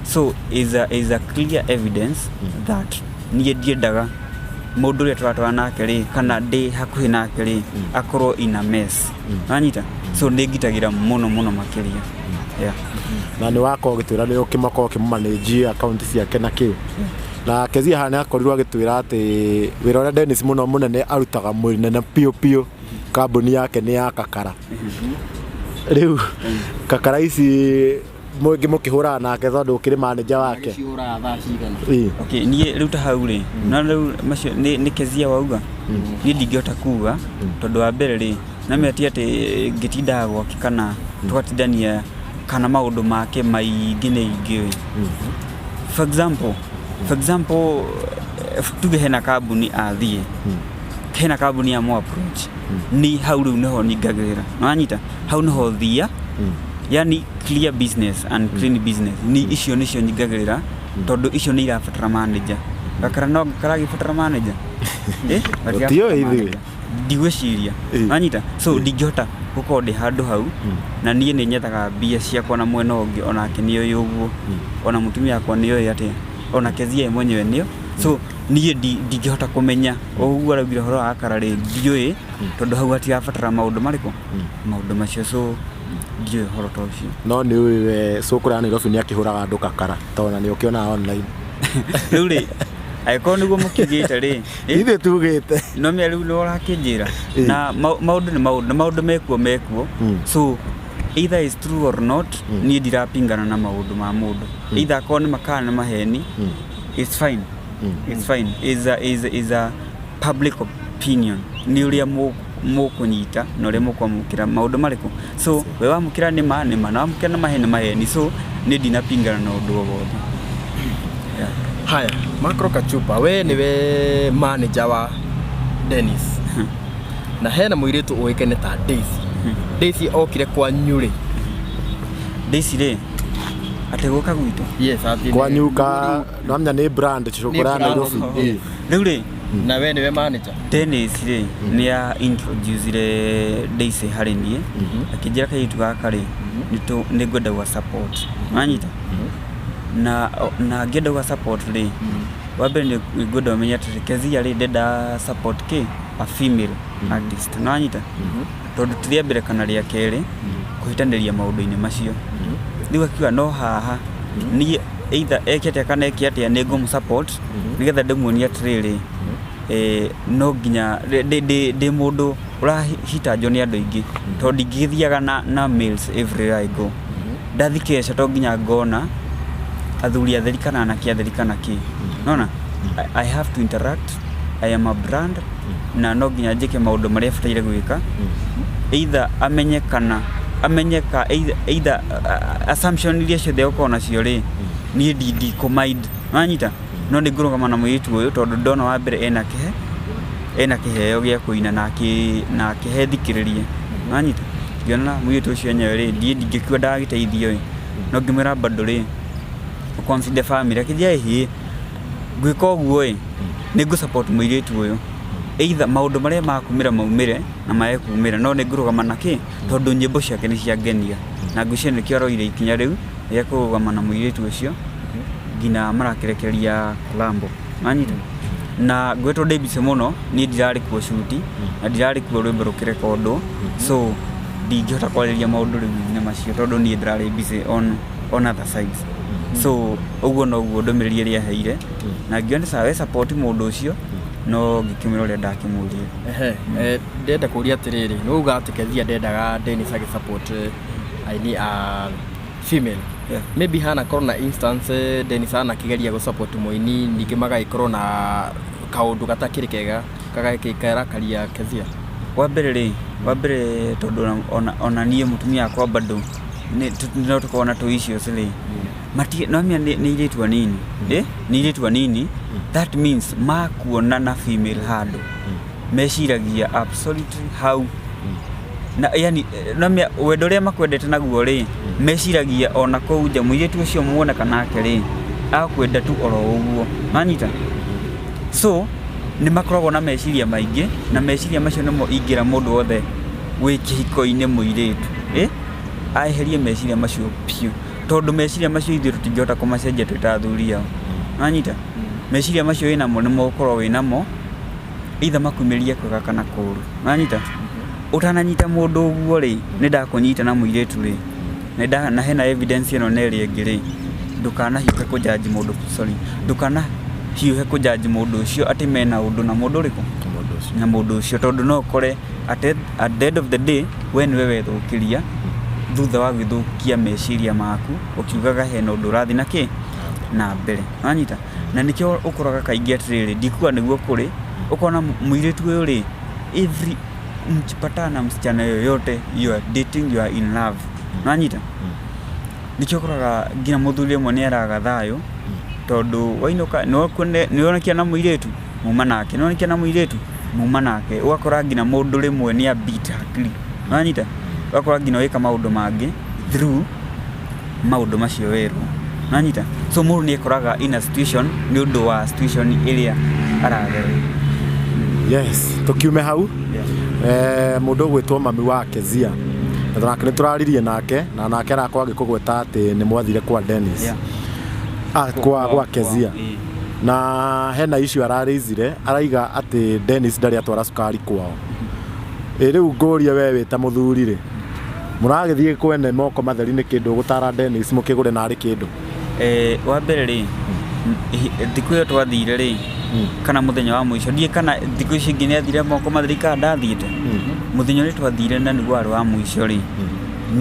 So is a clear evidence that niĩ ndiendaga mũndũ ũrĩa tũratwara nake rĩ, kana ndĩ hakuhĩ nake rĩ, akorwo in a mess, nanyita? So nĩ ngitagĩra mũno mũno makĩria, yeah. Na nĩ wakorwo ũgĩtwĩra nĩ ũkĩmakorwo ũkĩmũmanage account ciake na kĩ, na Kezia haha nĩ akorirwo agĩtwĩra atĩ wĩra ũrĩa Dennis mũno mũnene arutaga mũnene piũ piũ, kambuni yake nĩ ya kakara. Rĩu kakara ici mũngĩ mũkĩhũraga nake tondũ ũkĩrĩ manager wake? Agĩciũraga thaa cigana? Okay, niĩ rĩu ta hau rĩ, no rĩu macio nĩ Kezia wauga, niĩ ndingĩhota kuga tondũ wa mbere rĩ, na ti atĩ ngĩtindaga gwake kana tũgatindania kana maũndũ make maingĩ nĩ ingĩũĩ. For example, tuge hena kambuni athiĩ, hena kambuni ya mo approach, ni hau rĩu nĩho ningagĩrĩra, nĩwanyita? Hau nĩho thia, yani clear business and clean business, ni icio nĩcio nyingagĩrĩra tondũ icio nĩ irabatara manager. Gakara no karagĩbatara manager? Gatirabatara Tũtiũĩ ithuĩ. manager. Ndigwĩciria. Wanyita? So ndingĩhota gũkorwo ndĩ handũ hau na niĩ nĩ nyethaga mbia ciakwa na mwena ũngĩ, onake nĩ ũĩ ũguo, ona mũtumia wakwa nĩ ũĩ atĩ ona Kezia ye mwenyewe nĩo. So niĩ ndingĩhota kũmenya ũguo araugire ũhoro wa gakara rĩ, ndiũĩ tondũ hau hatirabatara maũndũ marĩkũ, maũndũ macio. So ndiũĩ ũhoro ta ũcio. No nĩ ũĩ we cũkũrĩa Nairobi nĩ akĩhũraga andũ kakara tondũ na nĩ ũkĩonaga online? Rĩu rĩ, angĩkorwo nĩguo mũkiugĩte rĩ, Ithuĩ tugĩte. No mĩa rĩu nĩ ũrakĩnjĩra na maũndũ nĩ maũndũ na maũndũ mekuo mekuo. So either is true or not, niĩ ndirapingana na maũndũ ma mũndũ, either akorwo nĩ makana nĩ maheni, it's fine, it's fine. Is a public opinion, nĩ ũrĩa mũkũnyita na ũrĩa mũkwamũkĩra maũndũ marĩkũ. So we wamũkĩra nĩ ma nĩ ma, na wamũkĩra nĩ maheni nĩ maheni. So niĩ ndinapingana na ũndũ o wothe, yeah. Haya, Macro Kachupa, we niwe manager wa Dennis na hena mũirĩtu ũĩkaine ta Daisy. Daisy okire kwanyu rĩ? Daisy rĩ, atĩ gũka gwitũ? Yes, atĩ Kwanyu ka namenya nĩ brand cũkũrĩa brand. Nairobi. Rĩu rĩ, Na we niwe manager. Dennis rĩ, nĩ a introducire Daisy harĩ niĩ, akĩnjĩra kairĩtu gaka rĩ, nĩ ngwenda gwa support, wanyita? Na ngĩenda gwa support rĩ, wa mbere nĩ ngwenda ũmenye atĩrĩ, Kezia rĩ, ndenda support kĩ a female artist, nĩwanyita? Tondũ ti rĩa mbere kana rĩa kerĩ kũhĩtanĩria maũndũ-inĩ macio. Rĩu akiuga no haha niĩ either eke atĩa kana eke atĩa, nĩ ngũmũ support nĩgetha ndĩmuonie atĩrĩrĩ, no nginya ndĩ mũndũ ũrahitanjwo nĩ andũ aingĩ, tondũ ndingĩgĩthiaga na males everywhere I go. Ndathi kesha to nginya ngona athuri atheri kana anake atheri kana kĩ, nona I have to interact, I am a brand, na no nginya njĩke maũndũ marĩa bataire gwĩka, either amenye kana amenye ka either assumption iria ciothe ũkorwo nacio rĩ, niĩ ndikũ mind, wanyita? No nĩ ngũrũgama na mũirĩtu ũyũ tondũ ndona wa mbere ena kĩheo gĩa kũina na akĩhe thikĩrĩria, wanyita? Ngĩona mũirĩtu ũcio enyewe rĩ, ndiĩ ndingĩkua ndagagĩteithio ĩ, no ngĩmwĩra bado rĩ, consider family. Akĩnjĩra ĩhĩ, ngwĩka ũguo ĩ, nĩ ngũ support mũirĩtu ũyũ, either maũndũ marĩa makumĩra maumĩre na mae kumĩra, no nĩ ngũrũgama na kĩ, tondũ nyĩmbo ciake nĩ ciangenia, na ngwĩciria nĩkĩo aroire ikinya rĩu rĩa kũrũgama na mũirĩtu ũcio nginya marakĩrekereria collabo, wanyita? Na ngwĩtwo ndĩ busy mũno, niĩ ndirarĩ kuo shoot na ndirarĩ kuo rwĩmbo rũkĩrekondwo, so ndingĩhota kwarĩria maũndũ rĩu nĩ macio tondũ niĩ ndĩrarĩ busy on other sides. So ũguo noguo ndũmĩrĩri ĩrĩa aheire, na ngiona nĩ sawa we support mũndũ ũcio, no ngĩkĩmwĩra ũrĩa ndakĩmwĩrire. Ehe, ndĩrenda kũria atĩrĩrĩ, nĩ uga atĩ Kezia ndendaga Dennis agĩ support aini a female. Maybe hanakorwo na instance Dennis anakĩgeria gũ support mũini, ningĩ magagĩkorwo na kaũndũ gatakĩrĩ kega gagagĩkarakaria Kezia? Wa mbere tondũ ona niĩ mũtumia wakwa bado no tũkorwo na tũ issues rĩ, mati no mia nĩ airĩtu anini, nĩ airĩtu anini. That means makuona na female handũ meciragia absolutely hau na yani no mia wendo ũrĩa makwendete naguo rĩ, meciragia ona kũu nja mũirĩtu ũcio muoneka nake rĩ, akwenda tu oro ũguo, manyita? So nĩ makoragwo na meciria maingĩ, na meciria macio nĩmo ingĩra mũndũ wothe wĩ kĩhiko-inĩ mũirĩtu aeherie meciria macio biũ, tondũ meciria macio ithuĩ tũtingĩhota kũmacenjia twĩ ta athuri ao, wanyita? Meciria macio wĩnamo nĩmo ũkorwo wĩnamo, either makumĩrie kwega kana kũũru, wanyita? Ũtananyita mũndũ ũguo rĩ, nĩ ndakũnyita na mũirĩtu rĩ, na hena evidence ĩno na ĩrĩa ĩngĩ rĩ, ndũkanahiũhe kũjudge mũndũ, sorry, ndũkanahiũhe kũjudge mũndũ ũcio atĩ mena ũndũ na mũndũ ũrĩkũ na mũndũ ũcio, tondũ no ũkore at the end of the day we nĩwe wethũkĩria thutha wa gwĩthũkia meciria maku ũkiugaga hena ũndũ ũrathiĩ na kĩ na mbere, wanyita? Na nĩkĩo ũkoraga kaingĩ atĩrĩrĩ, ndikuga nĩguo kũrĩ, ũkona mũirĩtu ũyũ rĩ, every mkipatana na msichana yoyote you are dating, you are in love, wanyita? Nĩkĩo ũkoraga nginya mũthuri ũmwe nĩ araga thayũ, tondũ wainũka nĩwonekia na mũirĩtu muma nake, nĩwonekia na mũirĩtu muma nake, ũgakora nginya mũndũ rĩmwe nĩ abit hakiri, wanyita? Ũgakora nginya ũgĩka maũndũ mangĩ through maũndũ macio werwo, wanyita? So mũndũ nĩ ekoraga in a situation nĩ ũndũ wa situation ĩrĩa aragerera. Yes, tukiume hau, mundu ũgwĩtwo mami wa Kezia na nake nĩ tũraririe nake, na nake arakorwo agĩkũgweta atĩ nĩ mwathire kwa Dennis. Ah, kwa Kezia. Na hena issue ararĩizire, araiga atĩ Dennis ndarĩ atwara cukari kwao. Ĩ rĩu ngũrie, we wĩ ta mũthuri rĩ, mũragĩthiĩ kwene moko matheri nĩ kĩndũ ũgũtara Dennis mũkĩgũre narĩ kĩndũ? Wa mbere rĩ, thikũ ĩyo twathire rĩ, kana mũthenya wa mũico, ndiĩ kana thikũ icio ingĩ nĩ athire moko matheri kana ndathiĩte. Mũthenya ũrĩa twathire na nĩguo warĩ wa mũico rĩ,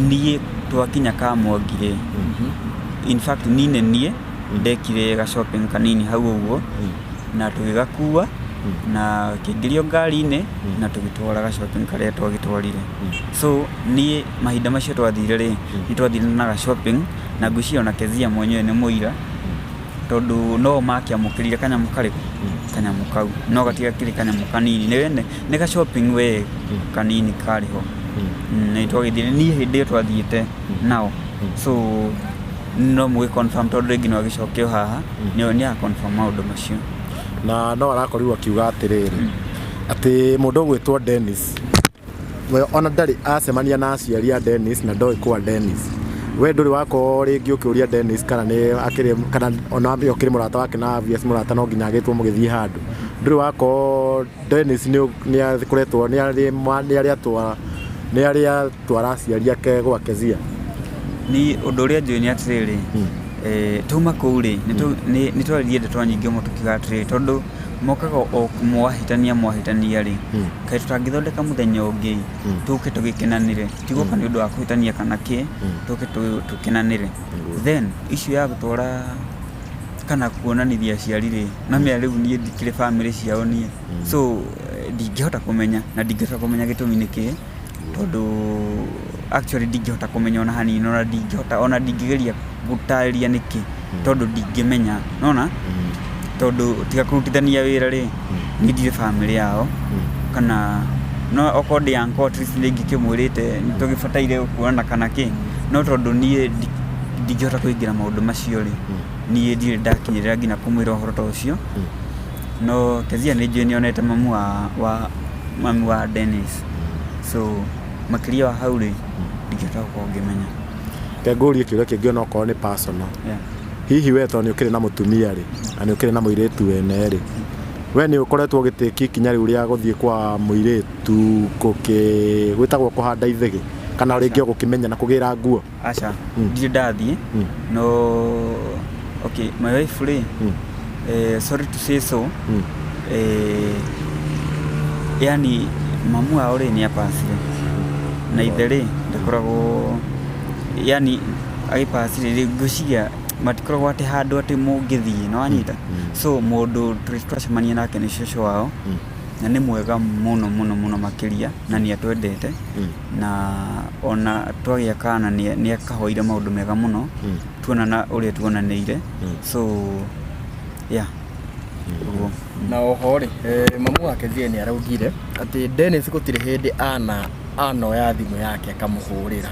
niĩ twakinya Kamwangi rĩ, in fact niĩ nĩ niĩ ndekire ga shopping kanini hau ũguo na tũgĩgakua na kĩingĩrio ngari-inĩ na tũgĩtwara ga shopping karĩa twagĩtwarire. So niĩ mahinda macio twathire rĩ, nĩ twathire na ga shopping, na ngwĩciria ona Kezia mwenyewe nĩ mũira, tondũ no makĩamũkĩrire kanyamũ karĩkũ, kanyamũ kau no gatigakĩrĩ kanyamũ kanini, nĩ wene nĩ ga shopping we kanini karĩ ho. Nĩ twagĩthire, niĩ hĩndĩ ĩyo twathiĩte nao, so no mũgĩ confirm, tondũ rĩngĩ no agĩcoke o haha nĩ a confirm maũndũ macio. Na no arakorirwo akiuga atĩrĩrĩ, atĩ mũndũ ũgwĩtwo Dennis we ona ndarĩ acemania na aciari a Dennis na ndoĩ kwa Dennis. We ndũrĩ wakorwo rĩngĩ ũkĩũria Dennis kana nĩ akĩrĩ kana ona ũkĩrĩ mũrata wake na obvious mũrata no nginya agĩtwo mũgĩthiĩ handũ. Ndũrĩ wakorwo Dennis nĩ nĩ akoretwo nĩ arĩ nĩ arĩ atwara nĩ arĩ atwara aciari ake gwa Kezia? Ni ũndũ ũrĩa njũĩ nĩ atĩrĩrĩ, tauma kũu rĩ, nĩ twaririe ndeto nyingĩ mũno tũkiuga atĩrĩrĩ, tondũ mokaga o mwahĩtania mwahĩtania rĩ, kaĩ tũtangĩthondeka mũthenya ũngĩ tũke tũgĩkenanĩre, ti gũka nĩ ũndũ wa kũhĩtania kana kĩ, tũke tũkenanĩre. Then issue ya gũtwara kana kuonanithia aciari rĩ, na mĩa rĩu niĩ ndikĩrĩ bamĩrĩ ciao niĩ, so ndingĩhota kũmenya na ndingĩhota kũmenya gĩtũmi nĩ kĩ, tondũ actually ndingĩhota kũmenya ona hanini, ona ndingĩhota, ona ndingĩgeria gũtarĩria nĩkĩ, tondũ ndingĩmenya nona, tondũ tiga kũrutithania wĩra rĩ, niĩ ndirĩ bamĩrĩ yao, kana no okorwo ndĩ uncle at least nĩ ingĩkĩmwĩrĩte nĩ tũgĩbataire kuonana kana kĩ, no tondũ niĩ ndingĩhota kũingĩra maũndũ macio rĩ, niĩ ndirĩ ndakinyĩrĩra nginya kũmwĩra ũhoro ta ũcio. No Kezia nĩ njũĩ nĩonete mamu wa mami wa Dennis, so makĩria wa hau rĩ, ndingĩhota gũkorwo ngĩmenya. Reke ngũrie kĩũria kĩngĩ onokorwo nĩ personal. Hihi we tondũ nĩ ũkĩrĩ na mũtumia rĩ, na nĩ ũkĩrĩ na mũirĩtu wene rĩ, we nĩ ũkoretwo ũgĩtĩkia ikinya rĩu rĩa gũthiĩ kwa mũirĩtu gũkĩ gwĩtagwo kũhanda ithĩgĩ kana rĩngĩ o gũkĩmenya na kũgĩra nguo? Aca, ndirĩ ndathiĩ. No okay, my wife rĩ, sorry to say so, yani mamu wao rĩ nĩ apacire, na ithe rĩ ndakoragwo, yani agĩpacire rĩ, ngwĩciria matikoragwo atĩ handũ atĩ mũngĩthiĩ nĩ wanyita. So mũndũ twacemania nake nĩ cũcũ wao, na nĩ mwega mũno mũno mũno makĩria, na nĩ atwendete, na ona twagĩa kana nĩ akahoire maũndũ mega mũno tuonana ũrĩa tuonanĩire. So yeah, ũguo. Na oho rĩ, mamu wa Kezia nĩ araugire atĩ Dennis gũtirĩ hĩndĩ ana anoya thimũ yake akamũhũrĩra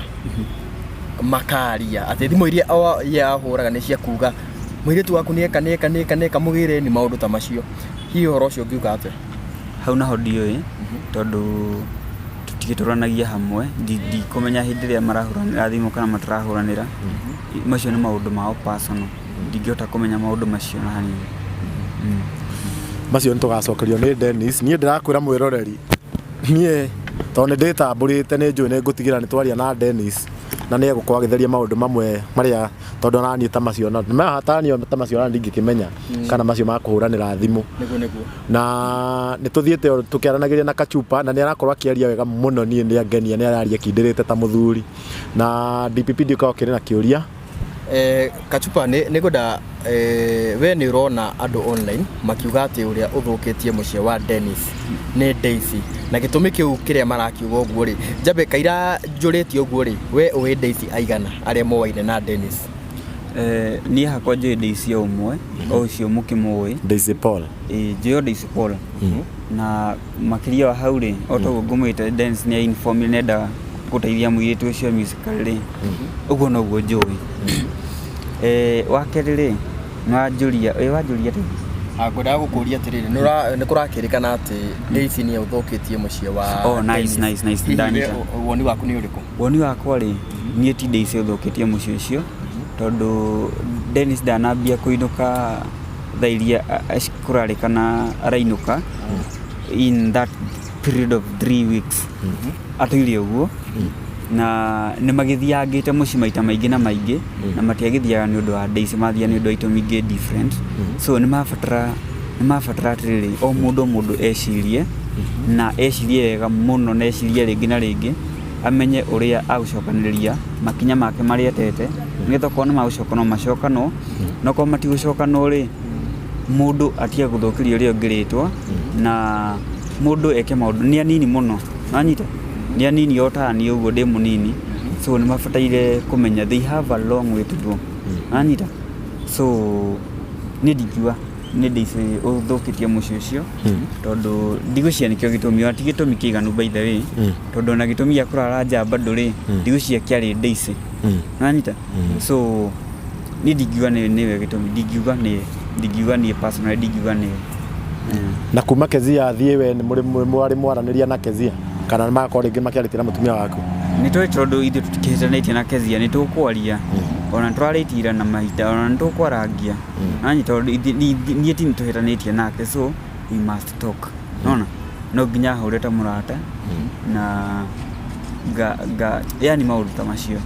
makaria, atĩ thimũ iria ye ahũraga nĩ cia kuga mũirĩtu waku nĩeka nĩeka nĩeka nĩeka mũgĩre ni maũndũ ta macio. Hihi ũhoro ũcio ũngiuga atĩa? Hau naho ndiũĩ, tondũ tũtigĩtũranagia hamwe, ndikũmenya hĩndĩ ĩrĩa marahũranĩra thimũ kana matarahũranĩra. Macio nĩ maũndũ mao personal, ndingĩhota kũmenya maũndũ macio na hanini. Macio nĩ tũgacokerio nĩ Dennis. Niĩ ndĩrakwĩra mwĩroreri, niĩ tondũ nĩ ndĩtambũrĩte nĩ njũĩ nĩ ngũtigĩra nĩ twaria na Dennis, na nĩ egũkorwo agĩtheria maũndũ mamwe marĩa, tondũ ona niĩ ta macio nĩ ta macio ona ndingĩkĩmenya kana macio ma kũhũranĩra thimũ. Nĩguo nĩguo. Na nĩ tũthiĩte tũkĩaranagĩria na Kachupa, na nĩ arakorwo akĩaria wega mũno, niĩ nĩ angenia, nĩ araria kindĩrĩte ta mũthuri. Na DPP ndiũkaga ũkĩrĩ na kĩũria. Kachupa, nĩ ngwenda, we nĩ ũrona andũ online makiuga atĩ ũrĩa ũthũkĩtie mũciĩ wa Dennis nĩ Daisy, na gĩtũmi kĩu kĩrĩa marakiuga ũguo rĩ, njambe kaira njũrĩtie ũguo rĩ, we ũĩ Daisy aigana arĩa moaine na Dennis? Niĩ hakwa njũĩ Daisy o ũmwe, o ũcio mũkĩmũĩ. Daisy Paul. Ĩĩ, njũĩ o Daisy Paul, na makĩria wa hau rĩ, o toguo ngũmwĩte Dennis nĩ inform nenda gũteithia mũirĩtu ũcio musical rĩ, ũguo noguo njũĩ. Wa kerĩ rĩ, nĩwanjũria, ĩ wanjũria rĩ? Ngwendaga gũkũria atĩrĩrĩ, nĩ kũrakĩrĩkana atĩ Daisy nĩwe ũthũkĩtie mũciĩ wa Oh, nice. Dennis. Nice, nice. Hihi we ndanyita. Woni waku nĩ ũrĩkũ? Woni wakwa rĩ, niĩ ti Daisy ũthũkĩtie mũciĩ ũcio, tondũ Dennis ndanambia kũinũka thaa iria kũrarĩkana arainũka in that period of 3 weeks atũire ũguo, na nĩ magĩthiangĩte mũciĩ maita maingĩ na maingĩ, na matiagĩthiaga nĩ ũndũ wa Daisy, mathiaga nĩ ũndũ wa itũmi ingĩ different. So nĩ mabatara atĩrĩrĩ, o mũndũ o mũndũ ecirie na ecirie wega mũno, na ecirie rĩngĩ na rĩngĩ, amenye ũrĩa agũcokanĩrĩria makinya make marĩa atete, nĩgetha okorwo nĩ magũcokanwo macokanwo, na okorwo matigũcokanwo rĩ, mũndũ atige gũthũkĩria ũrĩa ũngĩ rĩtwa, na mũndũ eke maũndũ. Nĩ anini mũno, nanyita, nĩ anini o ta niĩ ũguo ndĩ mũnini, so nĩ mabataire kũmenya they have a long way to go, nanyita. So niĩ ndingiuga nĩ Daisy ũthũkĩtie mũciĩ ũcio, tondũ ndigwĩciria nĩkĩo gĩtũmi, ona ti gĩtũmi kĩiganu by the way, tondũ ona gĩtũmi gĩa kũrara nja bado rĩ, ndigwĩciria kĩarĩ Daisy, nanyita. So niĩ ndingiuga nĩwe gĩtũmi, ndingiuga nĩ ndingiuga niĩ personally ndingiuga nĩwe. Na kuma Kezia athiĩ, we nĩ mũrĩ mwarĩ mwaranĩria na Kezia kana magakorwo rĩngĩ makĩarĩtie na mũtumia waku? Nĩ tũĩ tondũ ithuĩ tũtikĩhĩtanĩtie na Kezia, nĩ tũkwaria, ona nĩ tũrarĩtira na mahinda, ona nĩ tũkwarangia nanyi, tondũ niĩ ti nĩ tũhĩtanĩtie nake, so we must talk. Nona no nginya hũre ta mũrata na nga nga yani maũndũ ta macio.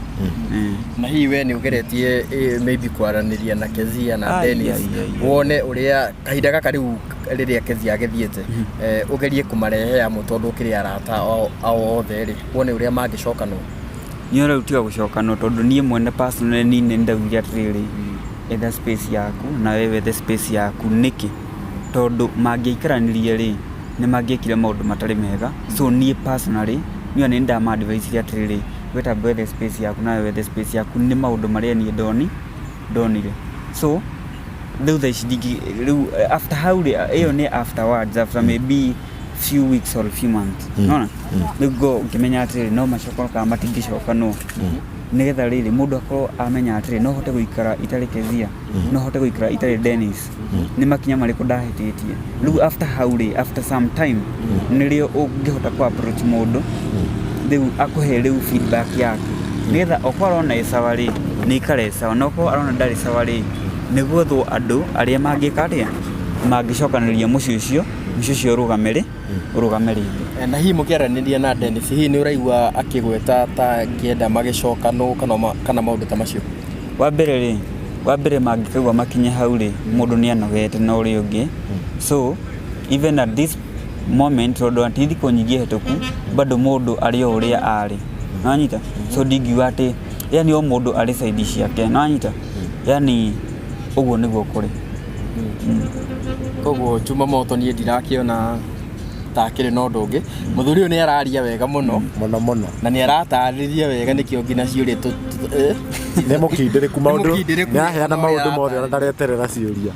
Na hihi we nĩ ũgeretie maybe kwaranĩria na Kezia na Ai, Dennis, ai, ai, ai. wone ũrĩa kahinda gaka rĩu rĩrĩa Kezia agĩthiĩte, ũgerie kũmarehe hamwe, tondũ ũkĩrĩ arata ao othe rĩ, wone ũrĩa mangĩcokanwo? Niĩ rĩu tiga gũcokanwo, tondũ niĩ mwene personally niĩ nĩ ndaugire atĩrĩrĩ, etha space yaku na we wethe space yaku. Nĩkĩ? Tondũ mangĩaikaranirie rĩ, nĩ mangĩekire maũndũ matarĩ mega. So niĩ personally niĩ nĩ ndama-advise atĩrĩrĩ, we tamba wethe space yaku nawe wethe space yaku. Nĩ maũndũ marĩa niĩ ndonire. So rĩu thaa ici rĩu after hau rĩ, ĩyo nĩ afterwards, after maybe few weeks or few months, nona rĩu ngĩmenya atĩrĩrĩ, no macokanwo kana matingĩcokanwo, nĩgetha rĩrĩ mũndũ akorwo amenya atĩrĩ, no hote gũikara itarĩ Kezia, no hote gũikara itarĩ Dennis, nĩ makinya marĩkũ ndahĩtĩtie. Rĩu after hau rĩ, after some time, nĩrĩo ũngĩhota kũ approach mũndũ, rĩu akũhe rĩu feedback yake, nĩgetha okorwo arona ĩ sawa rĩ, nĩ ikare sawa, na okorwo arona ndarĩ sawa rĩ, nĩ gwethwo andũ arĩa mangĩka atĩa, mangĩcokanĩrĩria mũciĩ ũcio ũrũgame rĩngĩ. Na hihi mũkĩaranĩria na Dennis, hihi nĩ ũraigua akĩgweta ta ngĩenda magĩcokanwo kana maũndũ ta macio? Wa mbere mangĩkaigua makinye hau rĩ, mũndũ nĩ anogete na ũrĩa ũngĩ. So even at this moment, tondũ ati thikũ nyingĩ hĩtũku, bado mũndũ arĩ o ũrĩa arĩ, nĩwanyita? So ndingiuga atĩ yani o mũndũ arĩ side ciake, nĩwanyita? Yani ũguo nĩguo kũrĩ. Koguo Chuma Moto, niĩ ndirakĩona ta akĩrĩ na ũndũ ũngĩ. Mũthuri ũyũ nĩ araria wega mũno. Mũno mũno. Na nĩ aratarĩria wega, nĩkĩo nginya ciũria Nĩ mũkindĩrĩku maũndũ. Nĩ mũkindĩrĩku. Nĩ araheana Ũrĩa maũndũ mothe, ona aratarĩria. Ndareterera ciũria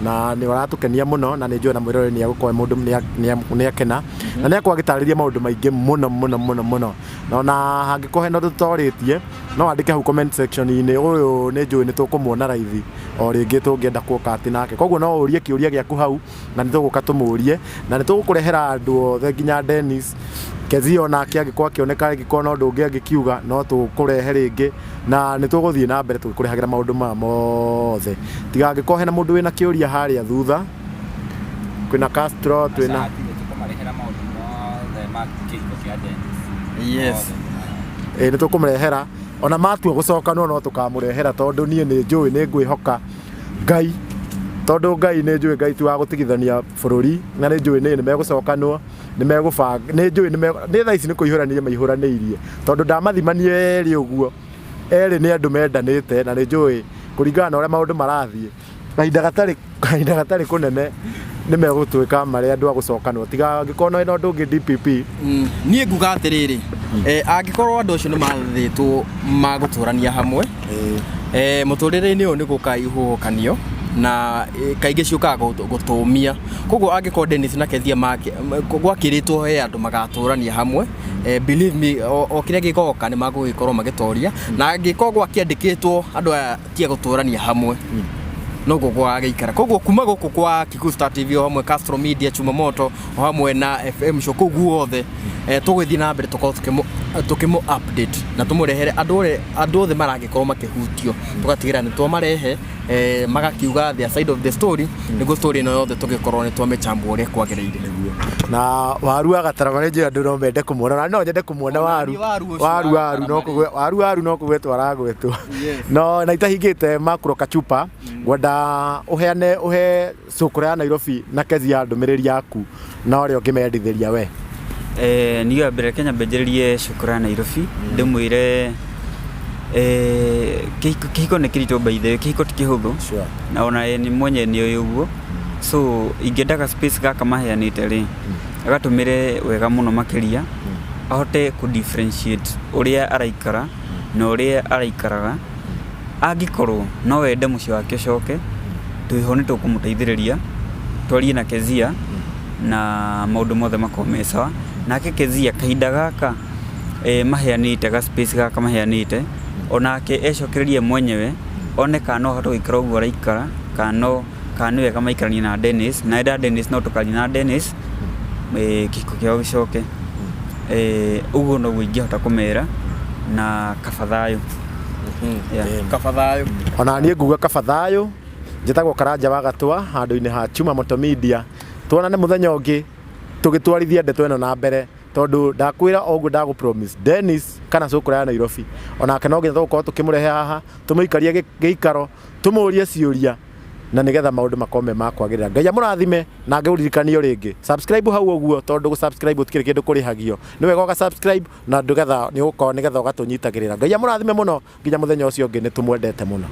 na nĩ ũratũkenia mũno, na nĩ njũĩ na mwĩroreri nĩ egũkorwo mũndũ nĩ akena na nĩ akorwo agĩtarĩria maũndũ maingĩ mũno mũno mũno mũno. Na ona hangĩkorwo hena ũndũ tũtorĩtie, no wandĩke hau comment section-inĩ. Ũyũ nĩ njũĩ nĩ tũkũmuona raithi o rĩngĩ tũngĩenda kuoka atĩ nake, koguo no ũrie kĩũria gĩaku hau na nĩ tũgũka tũmũrie, na nĩ tũgũkũrehera andũ othe, nginya Dennis Kezia onake angĩkorwo akĩoneka, angĩkorwo na ũndũ ũngĩ angĩkiuga, no tũkũrehe rĩngĩ, na nĩ tũgũthiĩ na mbere tũgĩkũrehagĩra maũndũ maya mothe. Tiga angĩkorwo hena mũndũ wĩna kĩũria harĩa thutha, kwĩna Castro, twĩna Tũkũmarehera maũndũ mothe ma kĩhiko kĩa Dennis. Yes. Ĩ, nĩ tũkũmũrehera ona matua gũcokanwo, no tũkamũrehera, tondũ niĩ nĩ njũĩ nĩ ngwĩhoka Ngai, tondũ Ngai nĩ njũĩ Ngai ti wa gũtigithania bũrũri, na nĩ njũĩ nĩ megũcokanwo, nĩ megũbanga, nĩ njũĩ nĩ thaa ici nĩ kũihũranĩria maihũranĩirie, tondũ ndamathimanie erĩ ũguo, erĩ nĩ andũ mendanĩte, na nĩ njũĩ kũringana na ũrĩa maũndũ marathiĩ, kahinda gatarĩ kũnene nĩ megũtuĩka marĩ andũ a gũcokanwo, tiga angĩkorwo no ũndũ ũngĩ DPP. Niĩ nguga atĩrĩrĩ, angĩkorwo andũ acio nĩ mathĩtwo magũtũrania hamwe, mũtũrĩre-inĩ ũyũ nĩ gũka ihuhũkanio na kaingĩ ciũkaga gũtũmia. Koguo angĩkorwo Dennis na Kezia gwakĩrĩtwo he andũ magatũrania hamwe, believe me, o kĩrĩa gĩgoka nĩ magũgĩkorwo magĩtoria. Na angĩkorwo gwakĩandĩkĩtwo andũ aya ti a gũtũrania hamwe, noguo gwagĩikara. Koguo kuma gũkũ kwa Kikuyu Star TV, o hamwe Castro Media, Chuma Moto, o hamwe na FM Show, kũu guothe, tũgũthiĩ na mbere tũkorwo tũkĩmũ update na tũmũrehere andũ othe marangĩkorwo makĩhutio, tũgatigĩra nĩ twamarehe, magakiuga their side of the story, nĩguo story ĩno yothe tũgĩkorwo nĩ twamĩchambua ũrĩa kwagĩrĩire. Na waru wa gatarama nĩ njũĩ andũ no mende kũmuona, na no nyende kũmuona. Ona Waru niĩ waru ũcio waru wa waru no gatarama. waru no kũgwetwo aragwetwo. Yes. No na itahingĩte makuro kachupa, ngwenda ũheane ũhe cũkũra ya Nairobi na Kezia ndũmĩrĩri yaku na ũrĩa ũngĩmendithĩria we. Niĩ mbere Kenya mbenjererie cukuru ya Nairobi, ndĩmwĩre kĩhiko nĩ kĩritũ, by the way, kĩhiko ti kĩhũthũ. Na ona ye nĩ mwenye nĩ ũĩ ũguo. So ingĩendaga space gaka maheanĩte rĩ, agatũmĩre wega mũno makĩria, ahote kũ differentiate ũrĩa araikara na ũrĩa araikaraga. Angĩkorwo no wende mũciĩ wake ũcoke, twĩho nĩ tũkũmũteithĩrĩria twarie na Kezia na maũndũ mothe makorwo me sawa. Nake Kezia, kahinda gaka maheanĩte, ga space gaka maheanĩte, onake ecokererie mwenyewe, one kana no ahote gũikara ũguo araikara, kana no kana nĩ wega maikaranie na Dennis. Na enda Dennis, no tũkaria na Dennis, kĩhiko kĩao gĩcoke. Ũguo noguo ingĩhota kũmera. Na kaba thayũ. Yeah. Kaba thayũ. Ona niĩ nguga kaba thayũ. Njĩtagwo Karanja wa Gatwa handũ-inĩ ha Chuma Moto Media. Tuonane mũthenya ũngĩ tũgĩtwarithia ndeto ĩno na mbere, tondũ ndakwĩra o ũguo, ndagũ promise Dennis kana cũkũra ya Nairobi onake no nginya tũgũkorwo tũkĩmũrehe haha, tũmũikarie gĩikaro, tũmũrie ciũria na nĩgetha maũndũ makorwo me ma kwagĩrĩra. Ngai amũrathime na ngĩũririkanio rĩngĩ, subscribe hau ũguo, tondũ gũ subscribe gũtikĩrĩ kĩndũ kũrĩhagio. Nĩ wega ũga subscribe na ndũgetha nĩ ũgũkorwo nĩgetha ũgatũnyitagĩrĩra. Ngai amũrathime mũno nginya mũthenya ũcio ũngĩ, nĩ tũmwendete mũno.